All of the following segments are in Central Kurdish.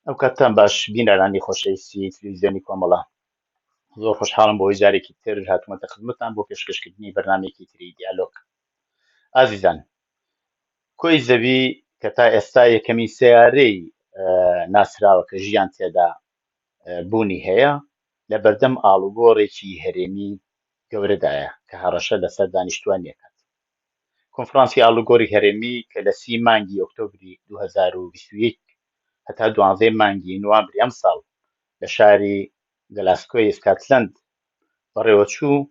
ئەو کاتتان باش بینەرانی خۆشەویستی تلویزیۆنی کۆمەڵە زۆر خۆشحاڵم بۆی جارێکی تر هاتوومەتە خزمەتتان بۆ پێشکەشکردنی بەرنامەیەکی تری دیالۆگ. ئازیزان کۆی زەوی کە تا ئێستا یەکەمین سەیارەی ناسراوە کە ژیان تێدا بوونی هەیە لە بەردەم ئاڵوگۆڕێکی هەرێمی گەورەدایە کە هەڕەشە لەسەر دانیشتوانی ئەکات. کۆنفرانسی ئاڵوگۆڕی هەرێمی کە لە سی مانگی ئۆکتۆبری 2021 هەتا دوانزەی مانگی نوامبری ئەمساڵ لە شاری گلاسکۆی ئیسکاتلەند بەڕێوەچوو،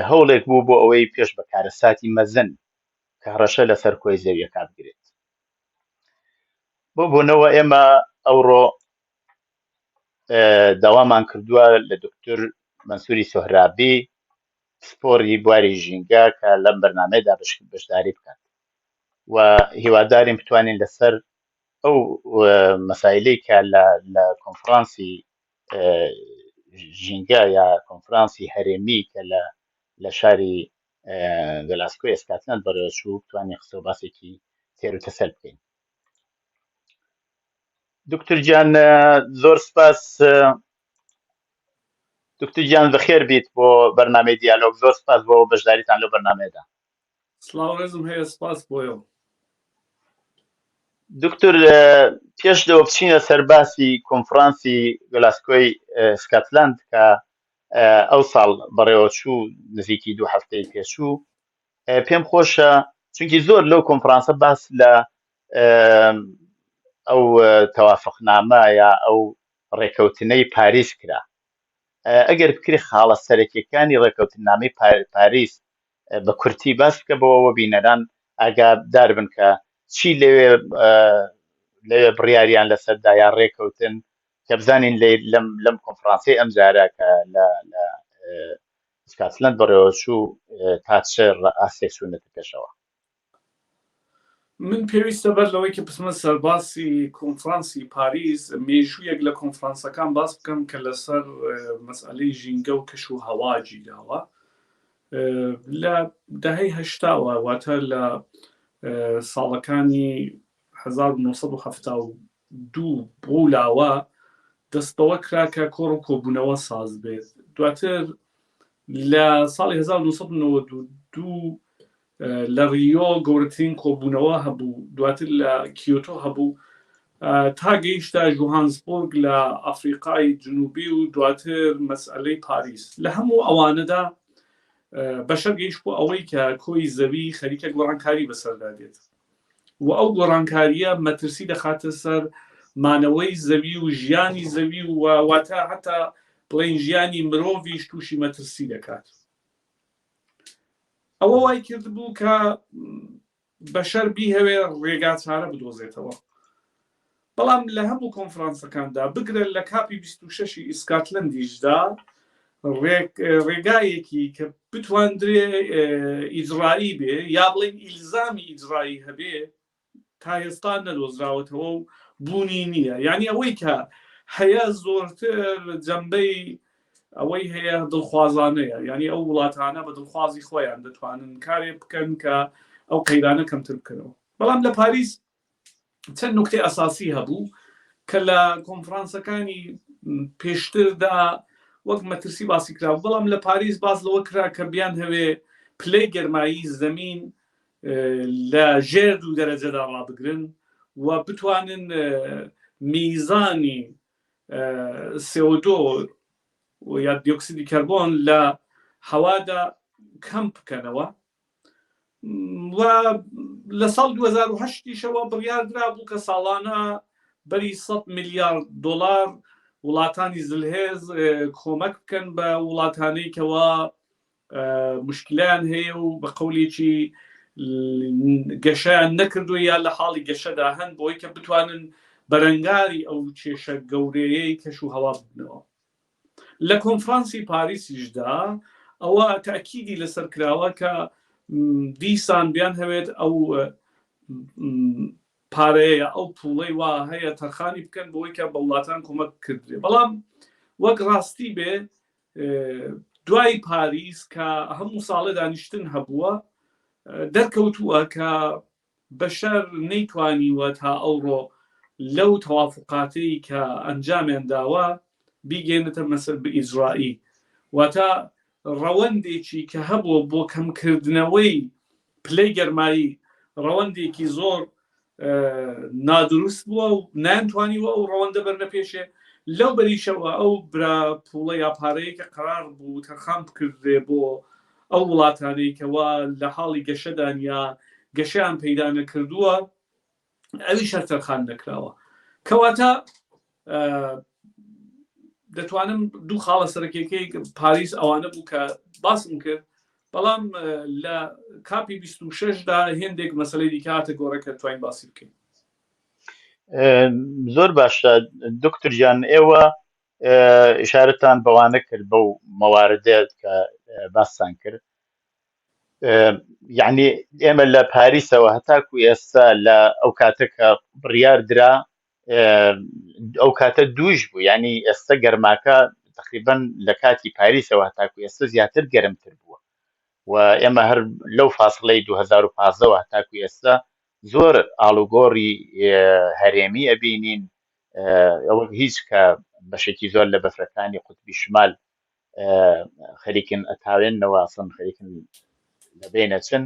هەوڵێک بوو بۆ ئەوەی پێش بە کارەساتی مەزن کە هەڕەشە لەسەر کۆی زەویەکە بگرێت. بۆ بۆنەوە ئێمە ئەوڕۆ داوامان کردووە لە دکتور مەنسوری سۆهرابی پسپۆڕی بواری ژینگە کە لەم بەرنامەیەدا بەشداری بکات و هیوادارین بتوانین لەسەر ئەو مەسایلەی کە لە کۆنفرانسی ژینگە یا کۆنفرانسی هەرێمی کە لە لە شاری گلاسکۆی ئێسکاتلەند بەڕێوەچوو بتوانین قسە و باسێکی تێر و تەسەل بکەین. دکتور گیان زۆر سپاس دکتور گیان بەخێر بیت بۆ بەرنامەی دیالۆگ زۆر سپاس بۆ بەشداریتان لەو بەرنامەیەدا. سڵاو ڕێزم هەیە سپاس بۆیەوە. دکتور پێش لەوە بچینە سەر باسی کۆنفرانسی گلاسکۆی سکاتلند کە ئەو ساڵ بەڕێوەچوو نزیکی دوو هەفتەی پێچوو پێم خۆشە چونکی زۆر لەو کۆنفرانسە باس لە ئەو تەوافقنامە یا ئەو ڕێکەوتنەی پاریس کرا ئەگەر بکرێ خاڵە سەرەکیەکانی ڕێکەوتنامەی پاریس بە کورتی باس بکە بۆ ئەوە بینەران ئاگادار بن کە چی لەوێ لەوێ بڕیاریان لەسەردا یا ڕێکەوتن کە بزانین لەم لەم کۆنفرانسی ئەم جارە کە لە لە سکاتلند بەڕێوەچوو تا چ ئاستێک چوونەتە پێشەوە. من پێویستە بەر لەوەی کە بچمە سەر باسی کۆنفرانسی پاریس، مێژوویەک لە کۆنفرانسەکان باس بکەم کە لەسەر مەسئەلەی ژینگە و کەش و هەوا گیراوە. لە دەهەی هەشتاوە واتە لە ساڵەکانی 1972 بۆ لاوە دەست بەوە کرا کە کۆڕ و کۆبوونەوە ساز بێت. دواتر لە ساڵی 1992 لە ڕیۆ گەورەترین کۆبوونەوە هەبوو، دواتر لە کیۆتۆ هەبوو، تا گەیشتە ژوهانسبورگ لە ئەفریقای جنوبی و دواتر مەسئەلەی پاریس. لە هەموو ئەوانەدا بەشەر گەیشت بۆ ئەوەی کە کۆی زەوی خەریکە گۆڕانکاری بەسەردا دێت و ئەو گۆڕانکارییە مەترسی دەخاتە سەر مانەوەی زەوی و ژیانی زەوی و واتە هەتا بڵێین ژیانی مرۆڤیش تووشی مەترسی دەکات. ئەوە وای کردبوو کە بەشەر بیهەوێ ڕێگا چارە بدۆزێتەوە. بەڵام لە هەموو کۆنفرانسەکاندا بگرە لە کاپی 26 ئیسکاتلندیشدا ڕێگایەکی کە بتواندرێ ئیجرایی بێ یا بڵێن ئیلزامی ئیجرایی هەبێ تا ئێستا نەدۆزراوەتەوە و بوونی نییە یعنی ئەوەی کە هەیە زۆرتر جەمبەی ئەوەی هەیە دڵخوازانەیە یعنی ئەو وڵاتانە بە دڵخوازی خۆیان دەتوانن کارێ بکەن کە ئەو قەیرانە کەمتر بکەنەوە بەڵام لە پاریس چەند نوکتەی ئەساسی هەبوو کە لە کۆنفرانسەکانی پێشتردا وەک مەترسی باسی کرا بەڵام لە پاریس باس لەوە کرا کە بیان هەوێ پلەی گەرمایی زەمین لە ژێر دوو دەرەجەدا ڕابگرن و بتوانن میزانی سێۆدۆ یا دیۆکسیدی کەربۆن لە هەوادا کەم بکەنەوە و لە ساڵ 2008یشەوە بڕیاردرا بوو کە ساڵانە بەری 100 میلیارد دلار وڵاتانی زلهێز کۆمەک بکەن بە وڵاتانەی کەوا مشکلیان هەیە و بە قەولێکی گەشەیان نەکردووە یا لە حاڵی گەشەدا هەن بۆی کە بتوانن بەرەنگاری ئەو کێشە گەورەیەی کەش و هەوا ببنەوە. لە کۆنفرانسی پاریسیشدا ئەوە تاکیدی لەسەر کراوە کە دیسان بیان هەوێت ئەو پارەیە ئەو پوڵەی وا هەیە تەرخانی بکەن بۆی کە بە وڵاتان کۆمەک کردرێ بەڵام وەک ڕاستی بێ دوای پاریس کە هەموو ساڵێ دانیشتن هەبووە دەرکەوتووە کە بەشەر نەیتوانیوە تا ئەوڕۆ. لەو تەوافقاتەی کە ئەنجامیان داوە بیگەێنێتە مەسەر بە ئیجرائی، واتە ڕەوەندێکی کە هەبووە بۆ کەمکردنەوەی پلەی گەرمایی ڕەوەندێکی زۆر نادروست بووە و نانتوانیوە ئەو ڕەوەندە بەرنە پێشێ. لەو بەریشەوە ئەو برا پوڵە یا پارەیە کە قەرار بوو تەرخان بکردرێ بۆ ئەو وڵاتانەی کەوا لە حاڵی گەشەدان یا گەشەیان پەیدا نەکردووە ئەویش هەر تەرخان نەکراوە. کەواتە دەتوانم دوو خاڵە سەرەکیەکەی پاریس ئەوانە بوو کە باسم کرد، بەڵام لە کاپی 26 دا هێندێک مەسلەی دیکە هاتە گۆڕێ کە توانین باسی بکەین. زۆر باشە دکتور گیان، ئێوە ئشارەتان بەوانە کرد بەو مەواردێت کە باستان کرد. یعنی ئێمە لە پاریسەوە هەتاکو ئێستا لە ئەو کاتە کە بڕیار درا ئەو کاتە دووش بوو، یعنی ئێستا گەرماکە تقریبا لە کاتی پاریسەوە هەتاکو ئێستا زیاتر گەرمتر بووە و ئێمە هەر لەو فاصلەی 2015ەوە هەتاکو ئێستا زۆر ئاڵوگۆڕی هەرێمی ئەبینین. ئەوە هیچ کە بەشێکی زۆر لە بەفرەکانی قوتبی شمال خەریکن ئەتاوێنەوە، ئەسڵەن خەریکن لەبەین ئەچن.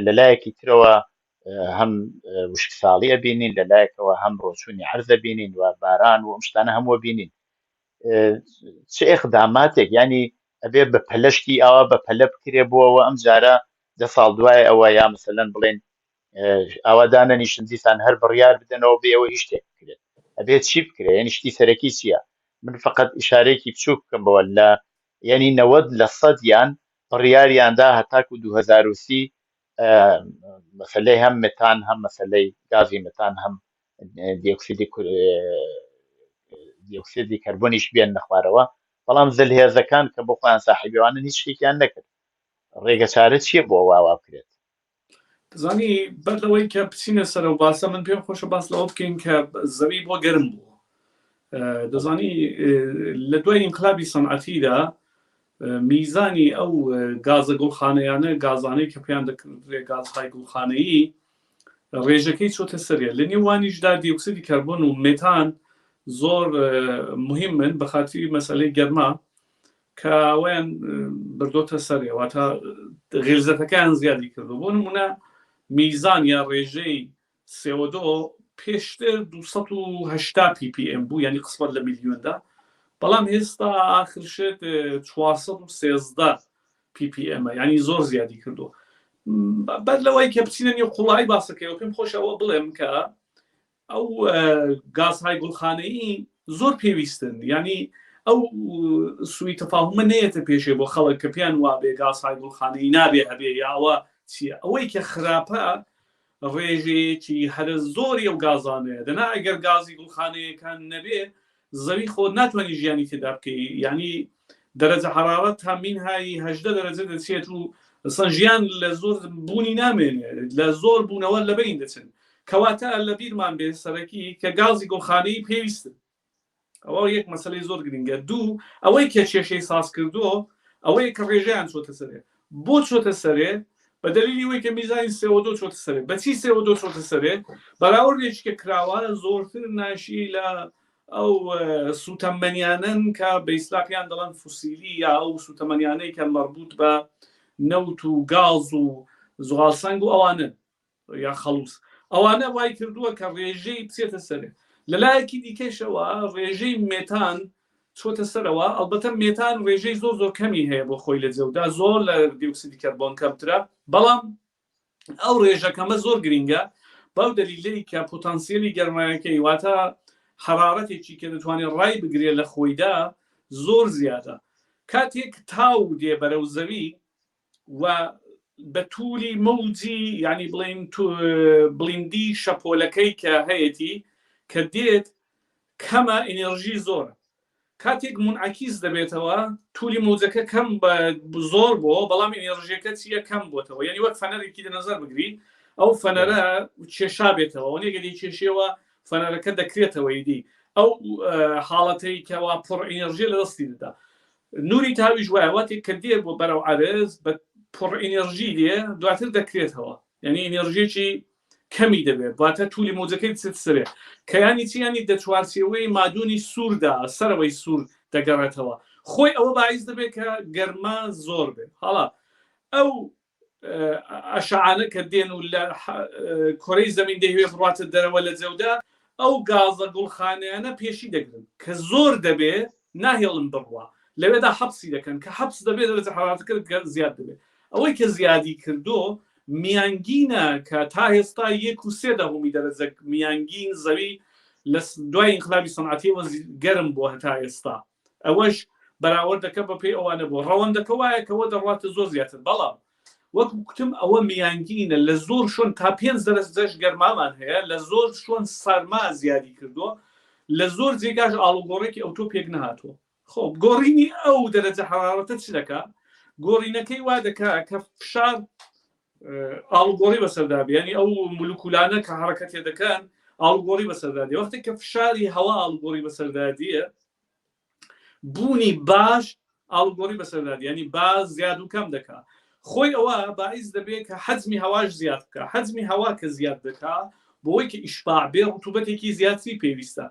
لەلایەکی ترەوە هەم وشکساڵی ئەبینین، لەلایەکەوە هەم ڕۆچوونی عەرز ئەبینین و باران و ئەم شتانە هەموو ئەبینین. چ ئیقداماتێک یعنی ئەبێ بە پەلەشتی ئاوا بە پەلە بکرێ بۆەوە ئەم جارە 10 ساڵ دوای ئەوە یا مثلەن بڵێن ئاوا دانەنیشن دیسان هەر بڕیار بدەنەوە بێ ئەوە هیچ شتێک بکرێت. ئەبێ چی بکرێ؟ یعنی شتی سەرەکی چییە؟ من فقط ئشارەیەکی بچووک بکەم بەوە لە یعنی 90 لە سەدیان بڕیاریاندا هەتاکو 2030 مەسلەی هەم متان هەم مەسلەی گازی متان هەم دیۆکسیدی دیۆکسیدی کەربۆنیش بێن نەخوارەوە، بەڵام زلهێزەکان کە بۆ خۆیان ساحیبیوانن هیچ شتێکیان نەکرد. ڕێگە چارە چییە بۆ واوا بکرێت؟ دەزانی بەر لەوەی کە بچینە سەرەوە باسە، من پێم خۆشە باس لەوە بکەین کە زەوی بۆ گەرم بووە. دەزانی لە دوای ئینقلابی سەنعەتیدا میزانی ئەو گازە گوڵخانەیانە، گازانەی کە پێیان دەکردرێ گازهای گوڵخانەیی، ڕێژەکەی چۆتە سەرێ. لە نێوانیشدا دیۆکسیدی کەربۆن و مێتان زۆر مهمن بە خاتری مەسەلەی گەرما کە ئەویان بردۆتە سەرێ، واتە غیلزەتەکەیان زیادی کردو. بۆ نمونە میزان یا ڕێژەی سێوەدۆ پێشتر 280 ppm بوو، یعنی قسمەت لە میلیۆندا، بەڵام ئێستا ئاخر شت 413 ppm، یعنی زۆر زیادی کردو. بەر لەوەی کە بچینە نێو قوڵایی باسەکەیەوە پێم خۆشە ئەوە بڵێم کە ئەو گازهای گوڵخانەیی زۆر پێویستن، یعنی ئەو سوی تەفاهمە نەیەتە پێشێ بۆ خەڵک کە پێیان وابێ گازهای گوڵخانەیی نابێ هەبێ یا ئەوە چییە. ئەوەی کە خراپە ڕێژەیەکی هەرە زۆری ئەو گازانەیە، دەنا ئەگەر گازی گوڵخانەیەکان نەبێ زەوی خۆ ناتوانانی ژیانی تێدا بکەی، یعنی دەرەجە حرارەت تا مینهای 18 دەرەجە دەچێت و ئەسڵەن ژیان لە زۆر بوونی نامێنێ، لە زۆر بوونەوە لە بەین دەچن. کەواتە لە بیرمان بێ سەرەکی کە گازی گوڵخانەیی پێویستن، ئەوە یەک مەسلەی زۆر گرنگە. دوو، ئەوەی کە کێشەی ساز کردووە ئەوەیە کە ڕێژەیان چۆتە سەرێ. بۆ چۆتە سەرێ؟ بە دەلیلی ئەوەی کە میزانی سێوە دۆ چۆتە سەرێ. بەچی سێوە دۆ چۆتە سەرێ؟ بەراوردێکی کە کراوە زۆرتر ناشی لە ئەو سوتەمەنیانەن کە بە ئیسلاپیان دەڵێن فوسیلی، یا ئەو سوتەمەنیانەی کە مەربوط بە نەوت و گاز و زغالسەنگ و ئەوانن یا خەڵوز، ئەوانە وای کردووە کە ڕێژەی بچێتە سەرێ. لەلایەکی دیکەشەوە ڕێژەی مێتان چۆتە سەرەوە. ئەلبەتە مێتان ڕێژەی زۆر زۆر کەمی هەیە بۆ خۆی لە جەودا، زۆر لە دیۆکسیدی کەربۆن کەمترە، بەڵام ئەو ڕێژە کەمە زۆر گرینگە بەو دەلیلەی کە پۆتانسیلی گەرمایەکەی، واتە حرارەتێکی کە دەتوانێت ڕای بگرێت لە خۆیدا زۆر زیادە. کاتێک تاو دێ بەرەو زەوی و بە تولی مەوجی، یعنی بڵین بڵیندی شەپۆلەکەی کە هەیەتی کە دێت کەمە، ئینێرژی زۆرە. کاتێک مونعەکیس دەبێتەوە تولی مەوجەکە کەم بە زۆر بۆ، بەڵام ئینێرژیەکە چییە کەم بۆتەوە. یعنی وەک فەنەرێکی لە نظر بگری، ئەو فەنەرە کێشا بێتەوە، وەنێگە دەی کێشێوە فەنەرەکە دەکرێتەوە، ئیدی ئەو حاڵەتەی کەوا پڕ ئینێرژی لە دەستی دەدا. نوری تاویش وایە، واتێک کە دێ بۆ بەرەو عەرز بە پڕ ئینێرژی دێ، دواتر دەکرێتەوە، یعنی ئینێرژیەکی کەمی دەبێت واتە تولی مۆجەکەی دەچێت سەرێ کە یانی چی یانی دە چوارچێوەی مادونی سووردا سەرەوەی سوور دەگەڕێتەوە خۆی ئەوە باعیس دەبێت کە گەرما زۆر بێت هەڵا ئەو ئەشعانە کە دێن و لە کۆرەی زەمین دەیهوێ بڕاتە دەرەوە لە جەودا ئەو گازە گوڵخانەیانە پێشی دەگرن کە زۆر دەبێ ناهێڵن بڕوا لەوێدا حەپسی دەکەن کە حەپس دەبێت دەرەجە حەرارەتەکە زیاد دەبێت ئەوەی کە زیادی کردۆ میانگینە کە تا ئێستا یەک و سێ دەهۆمی دەرەجە میانگین زەوی لە دوای ئینقلابی سەنعەتیەوە گەرم بووە هەتا ئێستا ئەوەش بەراوردەکە بە پێی ئەوانە بووە ڕەوەندەکە وایە کەەوە دەڕاتە زۆر زیاتر بەڵام وەکو کوتم ئەوە میانگینە لە زۆر شۆن تا پێنج دەرەجەش گەرمامان هەیە لە زۆر شۆن سەرما زیادی کردووە لە زۆر جێگاش ئاڵوگۆڕێکی ئەوتۆ پێک نەهاتووە خۆ گۆڕینی ئەو دەرەجە حەرارەتە چ دەکا گۆڕینەکەی وا دەکا کە فشار ئاڵوگۆڕی بەسەردا بێ ینی ئەو مولکولانە کە حرەکەتێ دەکەن ئاڵوگۆڕی بەسەردا دێ وەختێک کە فشاری هەوا ئاڵوگۆڕی بەسەردا دیە بوونی باش ئاڵوگۆڕی بەسەردا دێ ینی با زیاد و کەم دەکا خۆی ئەوە باعیس دەبێت کە حەجمی هەواش زیاد بکە حەجمی هەوا کە زیاد دەکا بۆی کە ئیشباع بێ ڕتوبەتێکی زیاتری پێویستە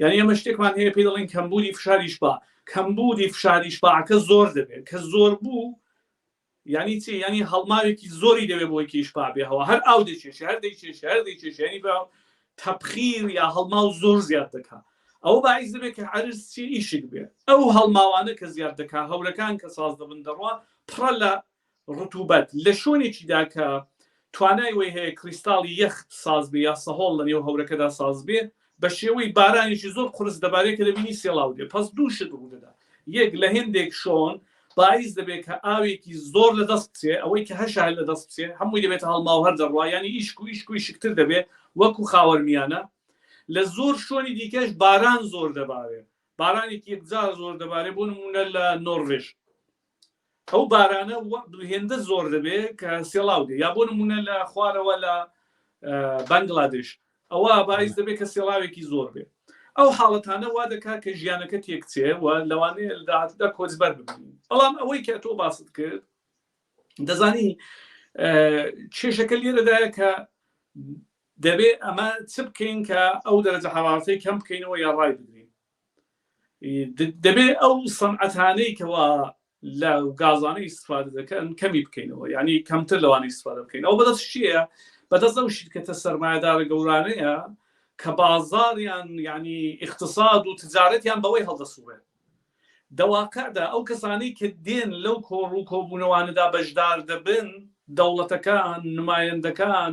یعنی ئێمە شتێکمان هەیە پێی دەڵێن کەمبوونی فشاری ئیشباع کەمبوونی فشاری ئیشباعەکە زۆر دەبێت کە زۆر بوو یعنی چی یعنی هەڵماوێکی زۆری دەوێت بۆی کە ئیشباع بێ هەوا هەر ئاو دەکێشێ هەر دەیکێشێ هەر دەیکێشێ یعنی بە تەبخیر یا هەڵماو زۆر زیاد دەکا ئەوە باعیس دەبێت کە عەرز چی ئیشک بێ ئەو هەڵماوانە کە زیاد دەکا هەورەکان کە ساز دەبن دەڕوا پڕە لە ڕتوبەت لە شۆنێکیدا کە توانای وەی هەیە کریستاڵی یەخ ساز بێ یا سەهۆڵ لە نێو هەورەکەدا ساز بێ بە شێوەی بارانێکی زۆر قورس دەبارێ کە دەبینی سێڵاو دێ پس دوو شت ڕوو دەدا یەک لە هێندێک شۆن باعیس دەبێت کە ئاوێکی زۆر لە دەست بچێ ئەوەی کە هەشە هەر لە دەست بچێ هەمووی دەبێتە هەڵماو هەر دەڕوا یانی ئیشک و ئیشک و ئیشکتر دەبێ وەکو خاوەرمیانە لە زۆر شۆنی دیکەش باران زۆر دەبارێ بارانێکی یەکجار زۆر دەبارێ بۆ نمونە لە نۆرڤژ ئەو بارانە هێندە زۆر دەبێ کە سێڵاو دێ یا بۆ نمونە لە خوارەوە لە بەنگلادش ئەوە باعیس دەبێت کە سێڵاوێکی زۆر بێ ئەو حاڵەتانە وا دەکات کە ژیانەکە تێکچێ و لەوانەیە لە داهاتوودا کۆچبەر ببین بەڵام ئەوەی کە تۆ باست کرد دەزانی کێشەکە لێرەدایە کە دەبێ ئەمە چ بکەین کە ئەو دەرەجە حەرارەتەی کەم بکەینەوە یا ڕای بگرین دەبێ ئەو سەنعەتانەی کەوا لە گازانە ئیسفادە دەکەن کەمی بکەینەوە یعنی کەمتر لەوانە ئیسفادە بکەین ئەو بەدەست چییە بەدەست ئەو شیرکەتە سەرمایەدارە گەورانەیە کە بازاریان یعنی اقتصاد و تجارەتیان بەوەی هەڵدەسوڕێت دەواقعدا ئەو کەسانەی کە دێن لەو کۆڕ و کۆبوونەوانەدا بەشدار دەبن، دەوڵەتەکان، نمایندەکان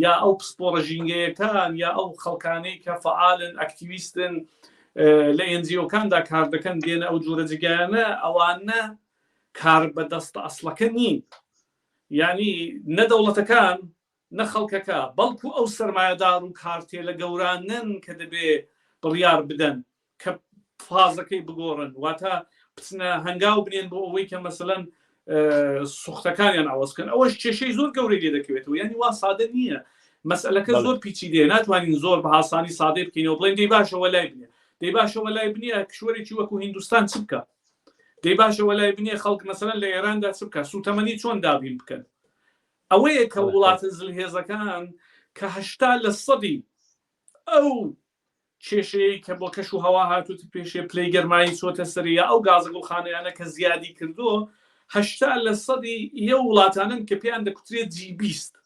یا ئەو پسپۆڕە ژینگەیەکان یا ئەو خەڵکانەی کە فەعالن، ئەکتیویستن، لە ئێنجیۆکاندا کار دەکەن دێنە ئەو جۆرە جێگایانە، ئەوانە کاربەدەستە ئەسڵەکە نین. یانی نە دەوڵەتەکان نە خەڵکەکە، بەڵکو ئەو سەرمایەدار و کارتێلە گەورانەن کە دەبێ بڕیار بدەن کە فازەکەی بگۆڕن، واتە بچنە هەنگاو بنێن بۆ ئەوەی کە مەسەلەن سوختەکانیان عەوەز بکەن. ئەوەش کێشەی زۆر گەورەی لێ دەکەوێتەوە، یانی وا سادە نییە، مەسئەلەکە زۆر پیچیدەیە، ناتوانین زۆر بە هاسانی سادەی بکەینەوە بڵێن دەی باشە وەلای بنێ، دەی باشە وەلای بنێ کشوەرێکی وەکو هیندوستان چ بکا؟ دەی باشە وەلای بنێ خەڵک مەسەلەن لە ئێراندا چ بکا؟ سووتەمەنی چۆن دابین بکەن؟ ئەوەیە کە وڵاتە زلهێزەکان کە 80 لە سەدی ئەو کێشەیە کە بۆ کەش و هەوا هاتووتە پێشێ پلەی گەرمایی چۆتە سەری یا ئەو گازە گوڵخانەیانە کە زیادی کردو 80 لە سەدی ئەو وڵاتانن کە پێیان دەکوترێت جی 20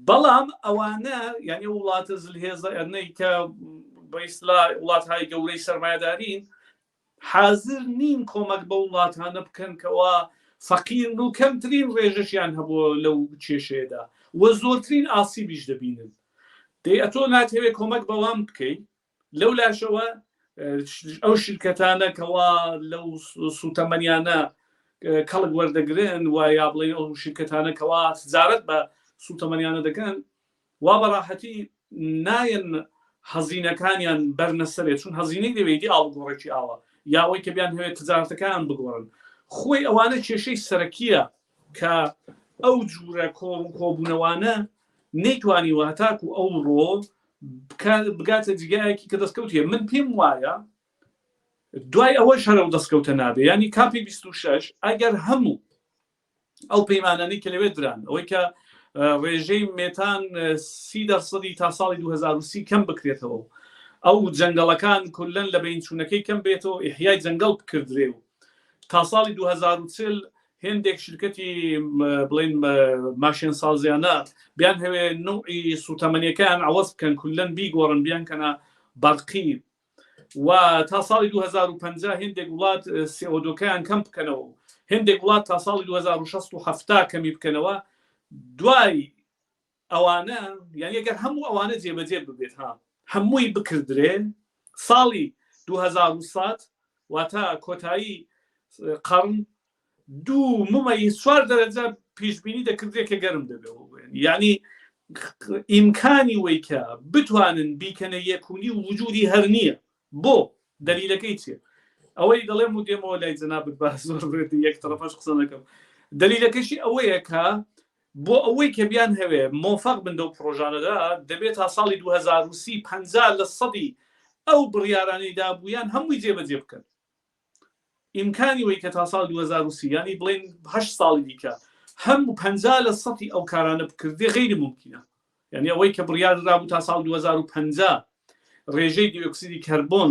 بەڵام ئەوانە یعنی ئەو وڵاتە زلهێزە ئەنەی کە بە ئیسلا وڵاتهای گەورەی سەرمایەدارین حازر نین کۆمەک بە وڵاتانە بکەن کەوا فەقیرن و کەمترین ڕێژەشیان هەبووە لەو کێشەیەدا و زۆرترین ئاسیبیش دەبینن دەی ئەتۆ ناتەوێت کۆمەک بەوان بکەی لەو لاشەوە ئەو شرکەتانە کەوا لەو سوتەمەنیانە کەڵک وەردەگرن و یا بڵێن ئەو شرکەتانە کەوا تجارەت بە سوتەمەنیانە دەکەن وا بەڕاحەتی نایەن هەزینەکانیان بەرنە سەرێ چون هەزینەی دەوێتی ئاڵوگۆڕێکی ئاوە یا ئەوەی کە بیان هەوێت تجارەتەکان بگۆڕن خۆی ئەوانە کێشەی سەرەکیە کە ئەو جورە کۆڕ و کۆبوونەوانە نەیتوانیوە هەتاکو ئەوڕۆ بگاتە جیگایەکی کە دەستکەوتیە من پێم وایە دوای ئەوەش هەر ئەو دەستکەوتە نابێ ینی کاپی 26 ئەگەر هەموو ئەو پەیمانانەی کە لەوێ دران ئەوەی کە ڕێژەی مێتان 30 دەرسەدی تا ساڵی 2030 کەم بکرێتەوە و ئەو جەنگەڵەکان کولەن لە بەین چوونەکەی کەم بێتەوە ئیحیای جەنگەڵ بکردرێ و تا ساڵی 2040 هێندێک شرکەتی بڵین ماشێن سازیانە بیان هەوێ نوعی سوتەمەنیەکان عوەز بکەن کولەن بیگۆڕن بیان کەنە بەرقی و تا ساڵی 2050 هێندێک وڵات سێۆدۆکەیان کەم بکەنەوە و هێندێک وڵات تا ساڵی 2060 کەمی بکەنەوە دوای ئەوانە یعنی ئەگەر هەموو ئەوانە جێبەجێ ببێت ها هەمووی بکردرێ ساڵی 2100 واتە کۆتایی قەڕن دوو ممەیز چوار دەرەجە پیشبینی دەکردرێت کە گەرم دەبێت یعنی ئیمکانی وەی کە بتوانن بیکەنە یەکونی و وجودی هەر نییە بۆ دەلیلەکەی چیە ئەوەی دەڵێم و دێمەوە لای جەنابت با زۆر یەک تەرەفەش قسە نەکەم دەلیلەکەشی ئەوەیە کە بۆ ئەوەی کە بیان هەوێ مۆفەق بن لەو پرۆژانەدا دەبێت تا ساڵی 2030 50 لە سەدی ئەو بڕیارانەی دابوویان هەمووی جێبەجێ بکەن ئیمکانی وەی کە تا ساڵ 2030 یانی بڵێن هەشت ساڵی دیکە هەموو 50 لە سەتی ئەو کارانە بکردێ غەیری مومکینە یعنی ئەوەی کە بڕیار درابوو تا ساڵ 2050 ڕێژەی دیۆکسیدی کەربۆن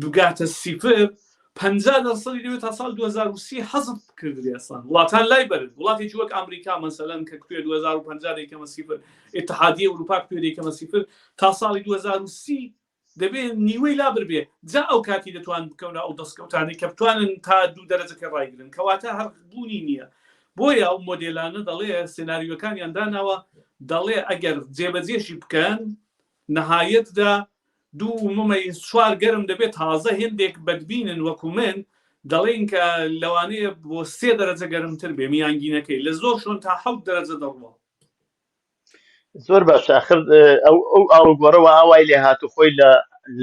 بگاتە سیفر 50 دەرسەدی دەوێت تا ساڵ 2030 حەزف بکردرێ ئەسڵەن وڵاتان لای بەرن وڵاتێکی وەک ئەمریکا مەسەلەن کە کوێ 2050 دەیکەمە سیفر ئیتحادیە ئەوروپا کوێ دەیکەمە سیفر تا ساڵی 2030 دەبێ نیوەی لابربێ جا ئەو کاتی دەتوان بکەونە ئەو دەستکەوتانەی کە بتوانن تا دوو دەرەجەکە ڕایگرن کەواتە هەر بوونی نییە بۆیە ئەو مۆدێلانە دەڵێ سناریۆکانیان داناوە دەڵێ ئەگەر جێبەجێشی بکەن نەهایەتدا دوو ممەیز چوار گەرم دەبێت تازە هێندێک بەدبینن وەکو من دەڵێن کە لەوانەیە بۆ سێ دەرەجە گەرمتر بێ میانگینەکەی لە زۆر شۆن تا حەوت دەرەجە دەڕوە. زۆر باشە ئەخر ئەو ئەو ئاڵوگۆڕەوە ئاوای لێ هات و خۆی لە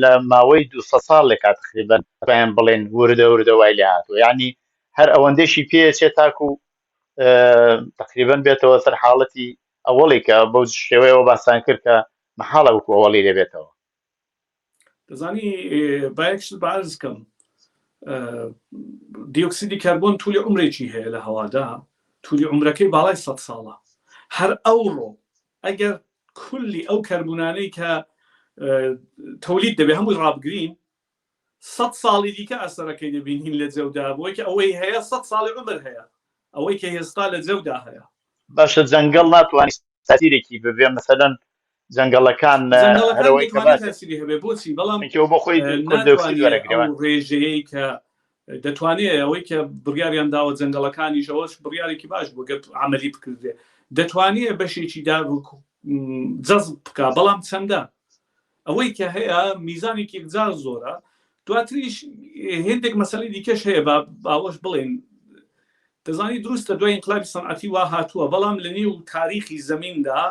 لە ماوەی 200 ساڵێکا تقریبا پێیان بڵێن وردە وردە وای لێ هاتووە یعنی هەر ئەوەندەشی پێچێت تاکو تقریبا بێتەوە سەر حاڵەتی ئەوەڵی کە بەو شێوەیەوە باسان کرد کە مەحاڵە وەکو ئەوەڵی لێ بێتەوە. دەزانی با یەک شت بە عەرز کەم دیۆکسیدی کەربۆن تولی عمرێکی هەیە لە هەوادا تولی عمرەکەی باڵای 100 ساڵە هەر ئەوڕۆ ئەگەر کولی ئەو کەربوونانەی کە تەولید دەبێ هەمووی ڕابگرین 100 ساڵی دیکە ئەسەرەکەی دەبینین لە جەودا بۆی کە ئەوەی هەیە 100 ساڵی عمر هەیە ئەوەی کە هێستا لە جەودا هەیە. باشە جەنگەڵ ناتوانانی تاسیرێکی ببێ مەسەلەن جەنگەڵەکان جەنگەڵەکان هەرەوەی کە دەتوانێت باسە تاسیری هەبێ بۆچی بەڵام چونکە بۆ خۆی کۆدۆکسید ناتوانێت وەرەگرێ ئەو ڕێژەیەی کە دەتوانێت ئەوەی کە بڕیاریان داوە جەنگەڵەکانیش ئەوەش بڕیارێکی باش بوو گەر عملی بکردێ دەتوانێت بەشێکی دا جەزب بکا بەڵام چەندە ئەوەی کە هەیە میزانێکی یەکجار زۆرە دواتریش هێندێک مەسەلەی دیکەش هەیە با باوەش بڵێن دەزانی دروستە دوای ئینقلابی سەنعەتی وا هاتووە بەڵام لە نێو تاریخی زەمیندا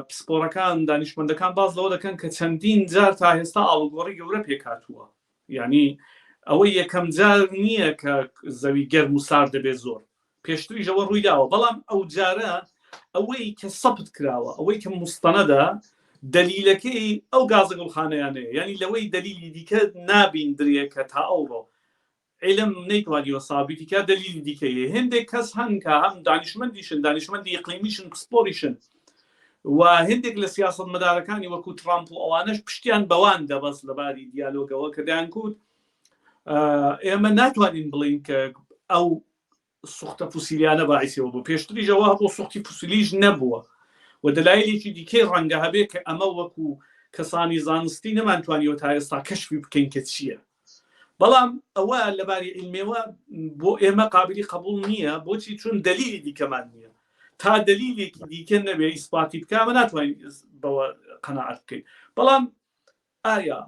پسپۆڕەکان دانیشمەندەکان باز لەوە دەکەن کە چەندین جار تا ئێستا ئاڵوگۆڕی گەورە پێک هاتووە یعنی ئەوە یەکەم جار نییە کە زەوی گەرم و سارد دەبێت زۆر پێشتریش ئەوە ڕوویداوە بەڵام ئەو جارە ئەوەی کە سەبت کراوە ئەوەی کە مستەنەدە دەلیلەکەی ئەو گازە گوڵخانەیانەیە یعنی لەوەی دەلیلی دیکە نابیندرێ کە تا ئەوڕۆ علم نەیتوانیوە سابیتی کە دەلیلی دیکە هەیە هێندێک کەس هەن کە هەم دانیشمەندیشن دانیشمەندی ئیقلیمیشن پسپۆریشن و هێندێک لە سیاسەتمەدارەکانی وەکو ترامپ و ئەوانەش پشتیان بەوان دەبەست لەباری دیالۆگەوە کە دەیانکوت ئێمە ناتوانین بڵین کە ئەو سوختە فوسیلیانە باعیسەوە بوو پێشتریش ئەوە هەبوو سوختی فوسیلیش نەبووە و دەلایلێکی دیکەی ڕەنگە هەبێ کە ئەمە وەکو کەسانی زانستی نەمانتوانیوە تا ئێستا کەشفی بکەین کە چییە بەڵام ئەوە لەباری علمێوە بۆ ئێمە قابلی قبول نییە بۆچی چون دەلیلی دیکەمان نییە تا دەلیلێکی دیکە نەبێ ئیسپاتی بکە ئەمە ناتوانین بەوە قەناعەت بکەین بەڵام ئایا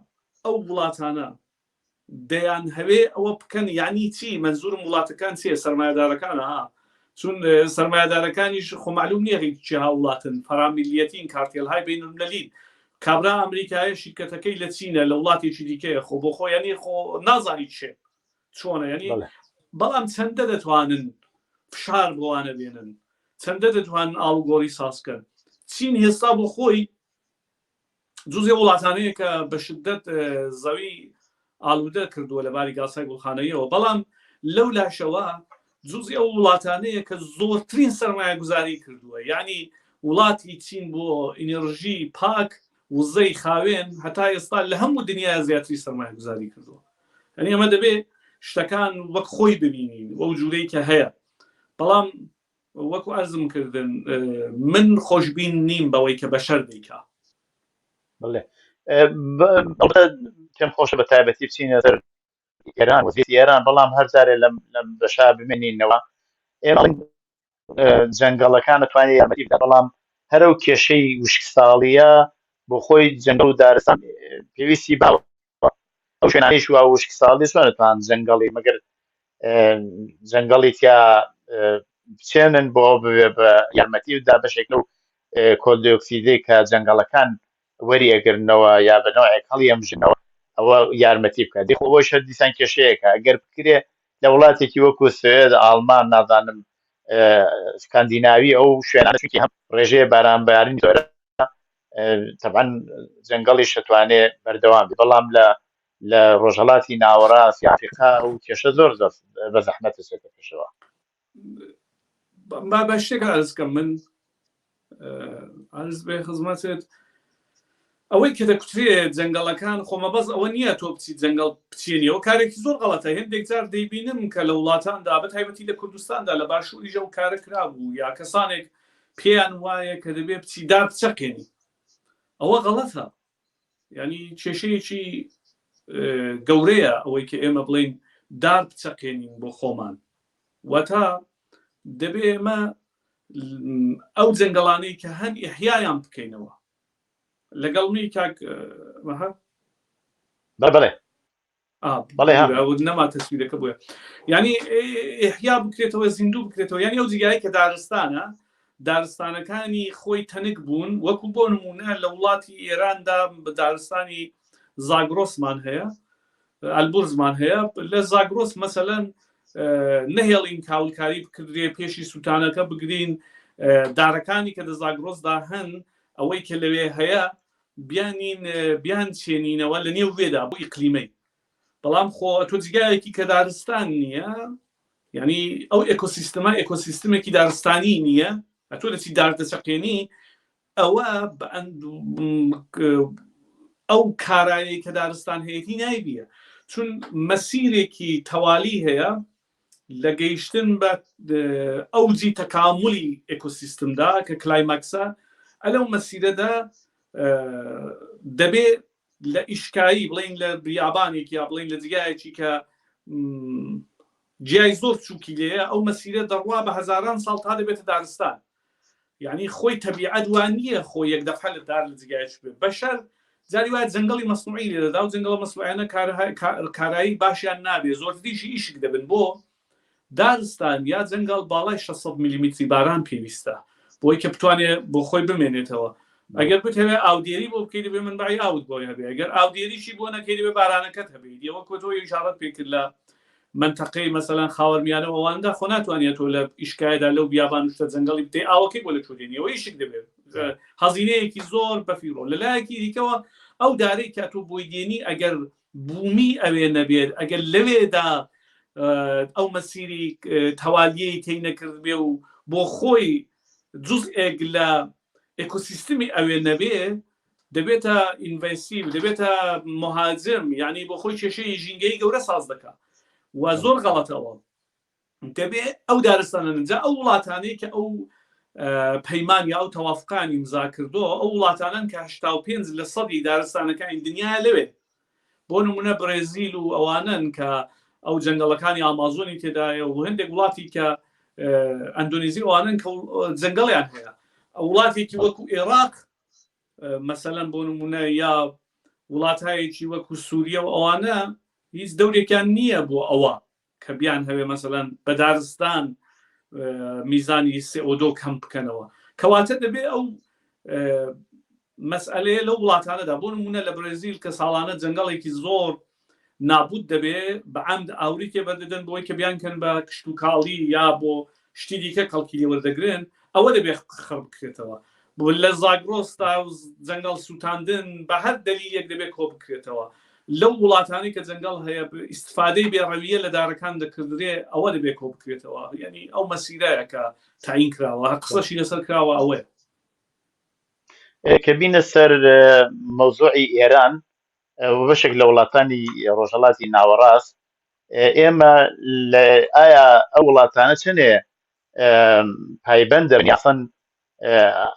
ئەو وڵاتانە دەیان هەوێ ئەوە بکەن یعنی چی مەنزورم وڵاتەکان چیە سەرمایەدارەکانە ها چون سەرمایەدارەکانیش خۆ معلوم نییە چی هاوڵاتن فەرامیلیەتین کارتێلهای بین المللین کابرا ئەمریکایە شیرکەتەکەی لە چینە لە وڵاتێکی دیکەیە خۆ بۆ خۆ یعنی خۆ نازانی چێ چۆنە یعنی بەڵام چەندە دەتوانن فشار بۆوانە بێنن چەندە دەتوانن ئاڵوگۆڕی سازکەن چین هێستا بۆ خۆی جزێ وڵاتانەیە کە بە شدەت زەوی ئالوودە کردووە لە باری گاسای گوڵخانەیەوە بەڵام لەو لاشەوە جزی ئەو وڵاتانەیە کە زۆرترین سەرمایەگوزاری کردووە یعنی وڵاتی چین بۆ ئینێڕژی پاک وزەی خاوێن هەتا ئێستا لە هەموو دنیا زیاتری سەرمایەگوزاری کردووە یعنی ئەمە دەبێ شتەکان وەک خۆی ببینین وەو جوورەی کە هەیە بەڵام وەکو ئەرزم کردن من خۆشبین نیم بەوەی کە بەشەر دەیکا. بەڵێ پێم خۆشە بە تایبەتی بچینە سەر ئێران وەزیری ئێران بەڵام هەر جارێ لەم لەم بەشا بمێنینەوە ئێمە جەنگەڵەکان دەتوانێت یارمەتی بدات بەڵام هەرەو کێشەی وشکساڵیە بۆ خۆی جەنگەڵ و دارستان پێویستی باوە ئەو شوێنانەیش وا وشکساڵی چۆن دەتوان جەنگەڵی مەگەر جەنگەڵی تیا بچێنن بۆ ببێ بە یارمەتی و دابەشێک لەو کۆلدیۆکسیدەی کە جەنگەڵەکان وەری ئەگرنەوە یا بە نەوعێک هەڵی ئەمژنەوە ئەوە یارمەتی بکە دی خۆ بۆش هەر دیسان کێشەیەکە ئەگەر بکرێ لە وڵاتێکی وەکو سوێد ئاڵمان نازانم سکاندیناوی ئەو شوێنانە چونکی هەم ڕێژەیە بارانبارین زۆرە تەبعەن جەنگەڵیش دەتوانێ بەردەوام بێ بەڵام لە لە ڕۆژهەڵاتی ناوەڕاست یا ئەفریقا ئەو کێشە زۆر زۆر بە زەحمەت دەچێتە پێشەوە. با بە شتێک عەرز کەم من عەرز بێ خزمەتت ئەوەی کە دەکوترێ جەنگەڵەکان خۆ مەبەست ئەوە نییە تۆ بچی جەنگەڵ بچێنیەوە کارێکی زۆر غەڵەتە هێندێک جار دەیبینم کە لە وڵاتاندا بە تایبەتی لە کوردستاندا لە باشووریش ئەو کارە کرابوو یا کەسانێک پێیان وایە کە دەبێ بچی دار بچەقێنی ئەوە غەڵەتە ینی کێشەیەکی گەورەیە ئەوەی کە ئێمە بڵین دار بچەقێنین بۆ خۆمان واتە دەبێ ئێمە ئەو جەنگەڵانەی کە هەن ئیحیایان بکەینەوە لەگەڵ می کاک مەها بەڵێ بەڵێ نەما تەسویرەکە بووە ینی ئحیا بکرێتەوە زیندوو بکرێتەوە یعنی ئەو جیگای کە دارستانە دارستانەکانی خۆی تەنک بوون وەکو بۆ نمونە لە وڵاتی ئێراندا بە دارستانی زاگرۆسمان هەیە ئەلبورزمان هەیە لە زاگرۆس مەسەلەن نەهێڵین کاولکاری بکردرێ پێشی سووتانەکە بگرین دارەکانی کە دە زاگرۆسدا هەن ئەوەی کە لەوێ هەیە بیانین بیان چێنینەوە لە نێو وێدا بۆ ئیقلیمەی بەڵام خۆ تۆ جگایەکی کە دارستان نییە یعنی ئەو ئێکۆسیستمە ئێکۆسیستمێکی دارستانی نییە ئەتۆ دەچی دار دەچەقێنی ئەوە ئەو کارایەی کە دارستان هەیەی نایبیە چون مەسیرێکی تەوالی هەیە لە گەیشتن بە ئەوجی تەکاملی ئێکۆسیستمدا کە کلایماکسە ئەلەو مەسیرەدا دەبێ لە ئیشکایی بڵین لە بیابانێک یا بڵین لە جگایەکی کە جیای زۆر چووکی لێیە ئەو مەسیرە دەڕوا بە هەزاران ساڵ تا دەبێتە دارستان یعنی خۆی تەبیعەت وا نییە خۆ یەک دەفعە لە دار لە جگایش بێ بەشەر جاری وایە جەنگەڵی مەسنوعی لێ دەدا و جەنگەڵە مەسنوعیانە کارایی باشیان نابێ زۆرتریشی ئیشک دەبن بۆ دارستان یا جەنگەڵ باڵای 600 میلیمتری باران پێویستە بۆی کە بتوانێت بۆ خۆی بمێنێتەوە ئەگەر بتەوێت ئاودێری بۆ بکەیت دەبێ منبعی ئاوت بۆی هەبێ ئەگەر ئاودێریشی بۆ نەکەی دەبێ بارانەکەت هەبێ ئەوە کۆتۆ ئیشارەت پێکرد لە مەنتەقەی مەسەلەن خاوەرمیانە و ئەواندا خۆ ناتوانێت تۆ لە ئیشکایدا لەو بیابان و شتە جەنگەڵی بدەی ئاوەکەی بۆ لە کوێ دێنی ئەوە ئیشک دەبێت هەزینەیەکی زۆر بەفیڕۆ لە لایەکی دیکەوە ئەو دارەی کە تۆ بۆی دێنی ئەگەر بوومی ئەوێ نەبێت ئەگەر لەوێدا ئەو مەسیری تەوالیەی تێی نەکردبێ و بۆ خۆی جزئێک لە ئێکۆسیستمی ئەوێ نەبێ دەبێتە invasive دەبێتە مهاجم یعنی بۆ خۆی کێشەی ژینگەی گەورە ساز دەکا و زۆر غەڵەتەوە دەبێ ئەو دارستانە نجا ئەو وڵاتانەی کە ئەو پەیمان یا ئەو تەوافقانی امضا کردو ئەو وڵاتانن کە 85 لە سەدی دارستانەکانی دنیا لەوێ بۆ نمونە برێزیل و ئەوانن کە ئەو جەنگەڵەکانی ئامازۆنی تێدایە و هەندێک وڵاتی کە ئەندۆنیزی ئەوانن کە جەنگەڵیان هەیە وڵاتێکی وەکو عێراق مەسەلەن بۆ نمونە یا وڵاتایەکی وەکو سووریە و ئەوانە هیچ دەورێکیان نییە بۆ ئەوە کە بیان هەوێ مەسەلەن بە دارستان میزانی سئۆدۆ کەم بکەنەوە کەواتە دەبێ ئەو مەسئلەیە لەو وڵاتانەدا بۆ نمونە لە برێزیل کە ساڵانە جەنگەڵێکی زۆر نابوت دەبێ بە عەمد ئاوری تێ بەردەدەن بۆی کە بیانکەن بە کشتوکاڵی یا بۆ شتی دیکە کەڵکی لێ وەردەگرن ئەوە دەبێ خڕ بکرێتەوە بۆ لە زاگرۆستا و جەنگەڵ سووتاندن بە هەر دەلیلێک دەبێت کۆ بکرێتەوە لەو وڵاتانی کە جەنگەڵ هەیە ئیسفادەی بێڕەویە لە دارەکان دەکردرێ ئەوە دەبێت کۆ بکرێتەوە یعنی ئەو مەسیرەیە کە تاین کراوە قسەشی لەسەر کراوە ئەوەیە. کە بینە سەر مەوزوعی ئێران و بەشێک لە وڵاتانی ڕۆژهەڵاتی ناوەڕاست ئێمە لە ئایا ئەو وڵاتانە چەنێ پایبەندە یاسەن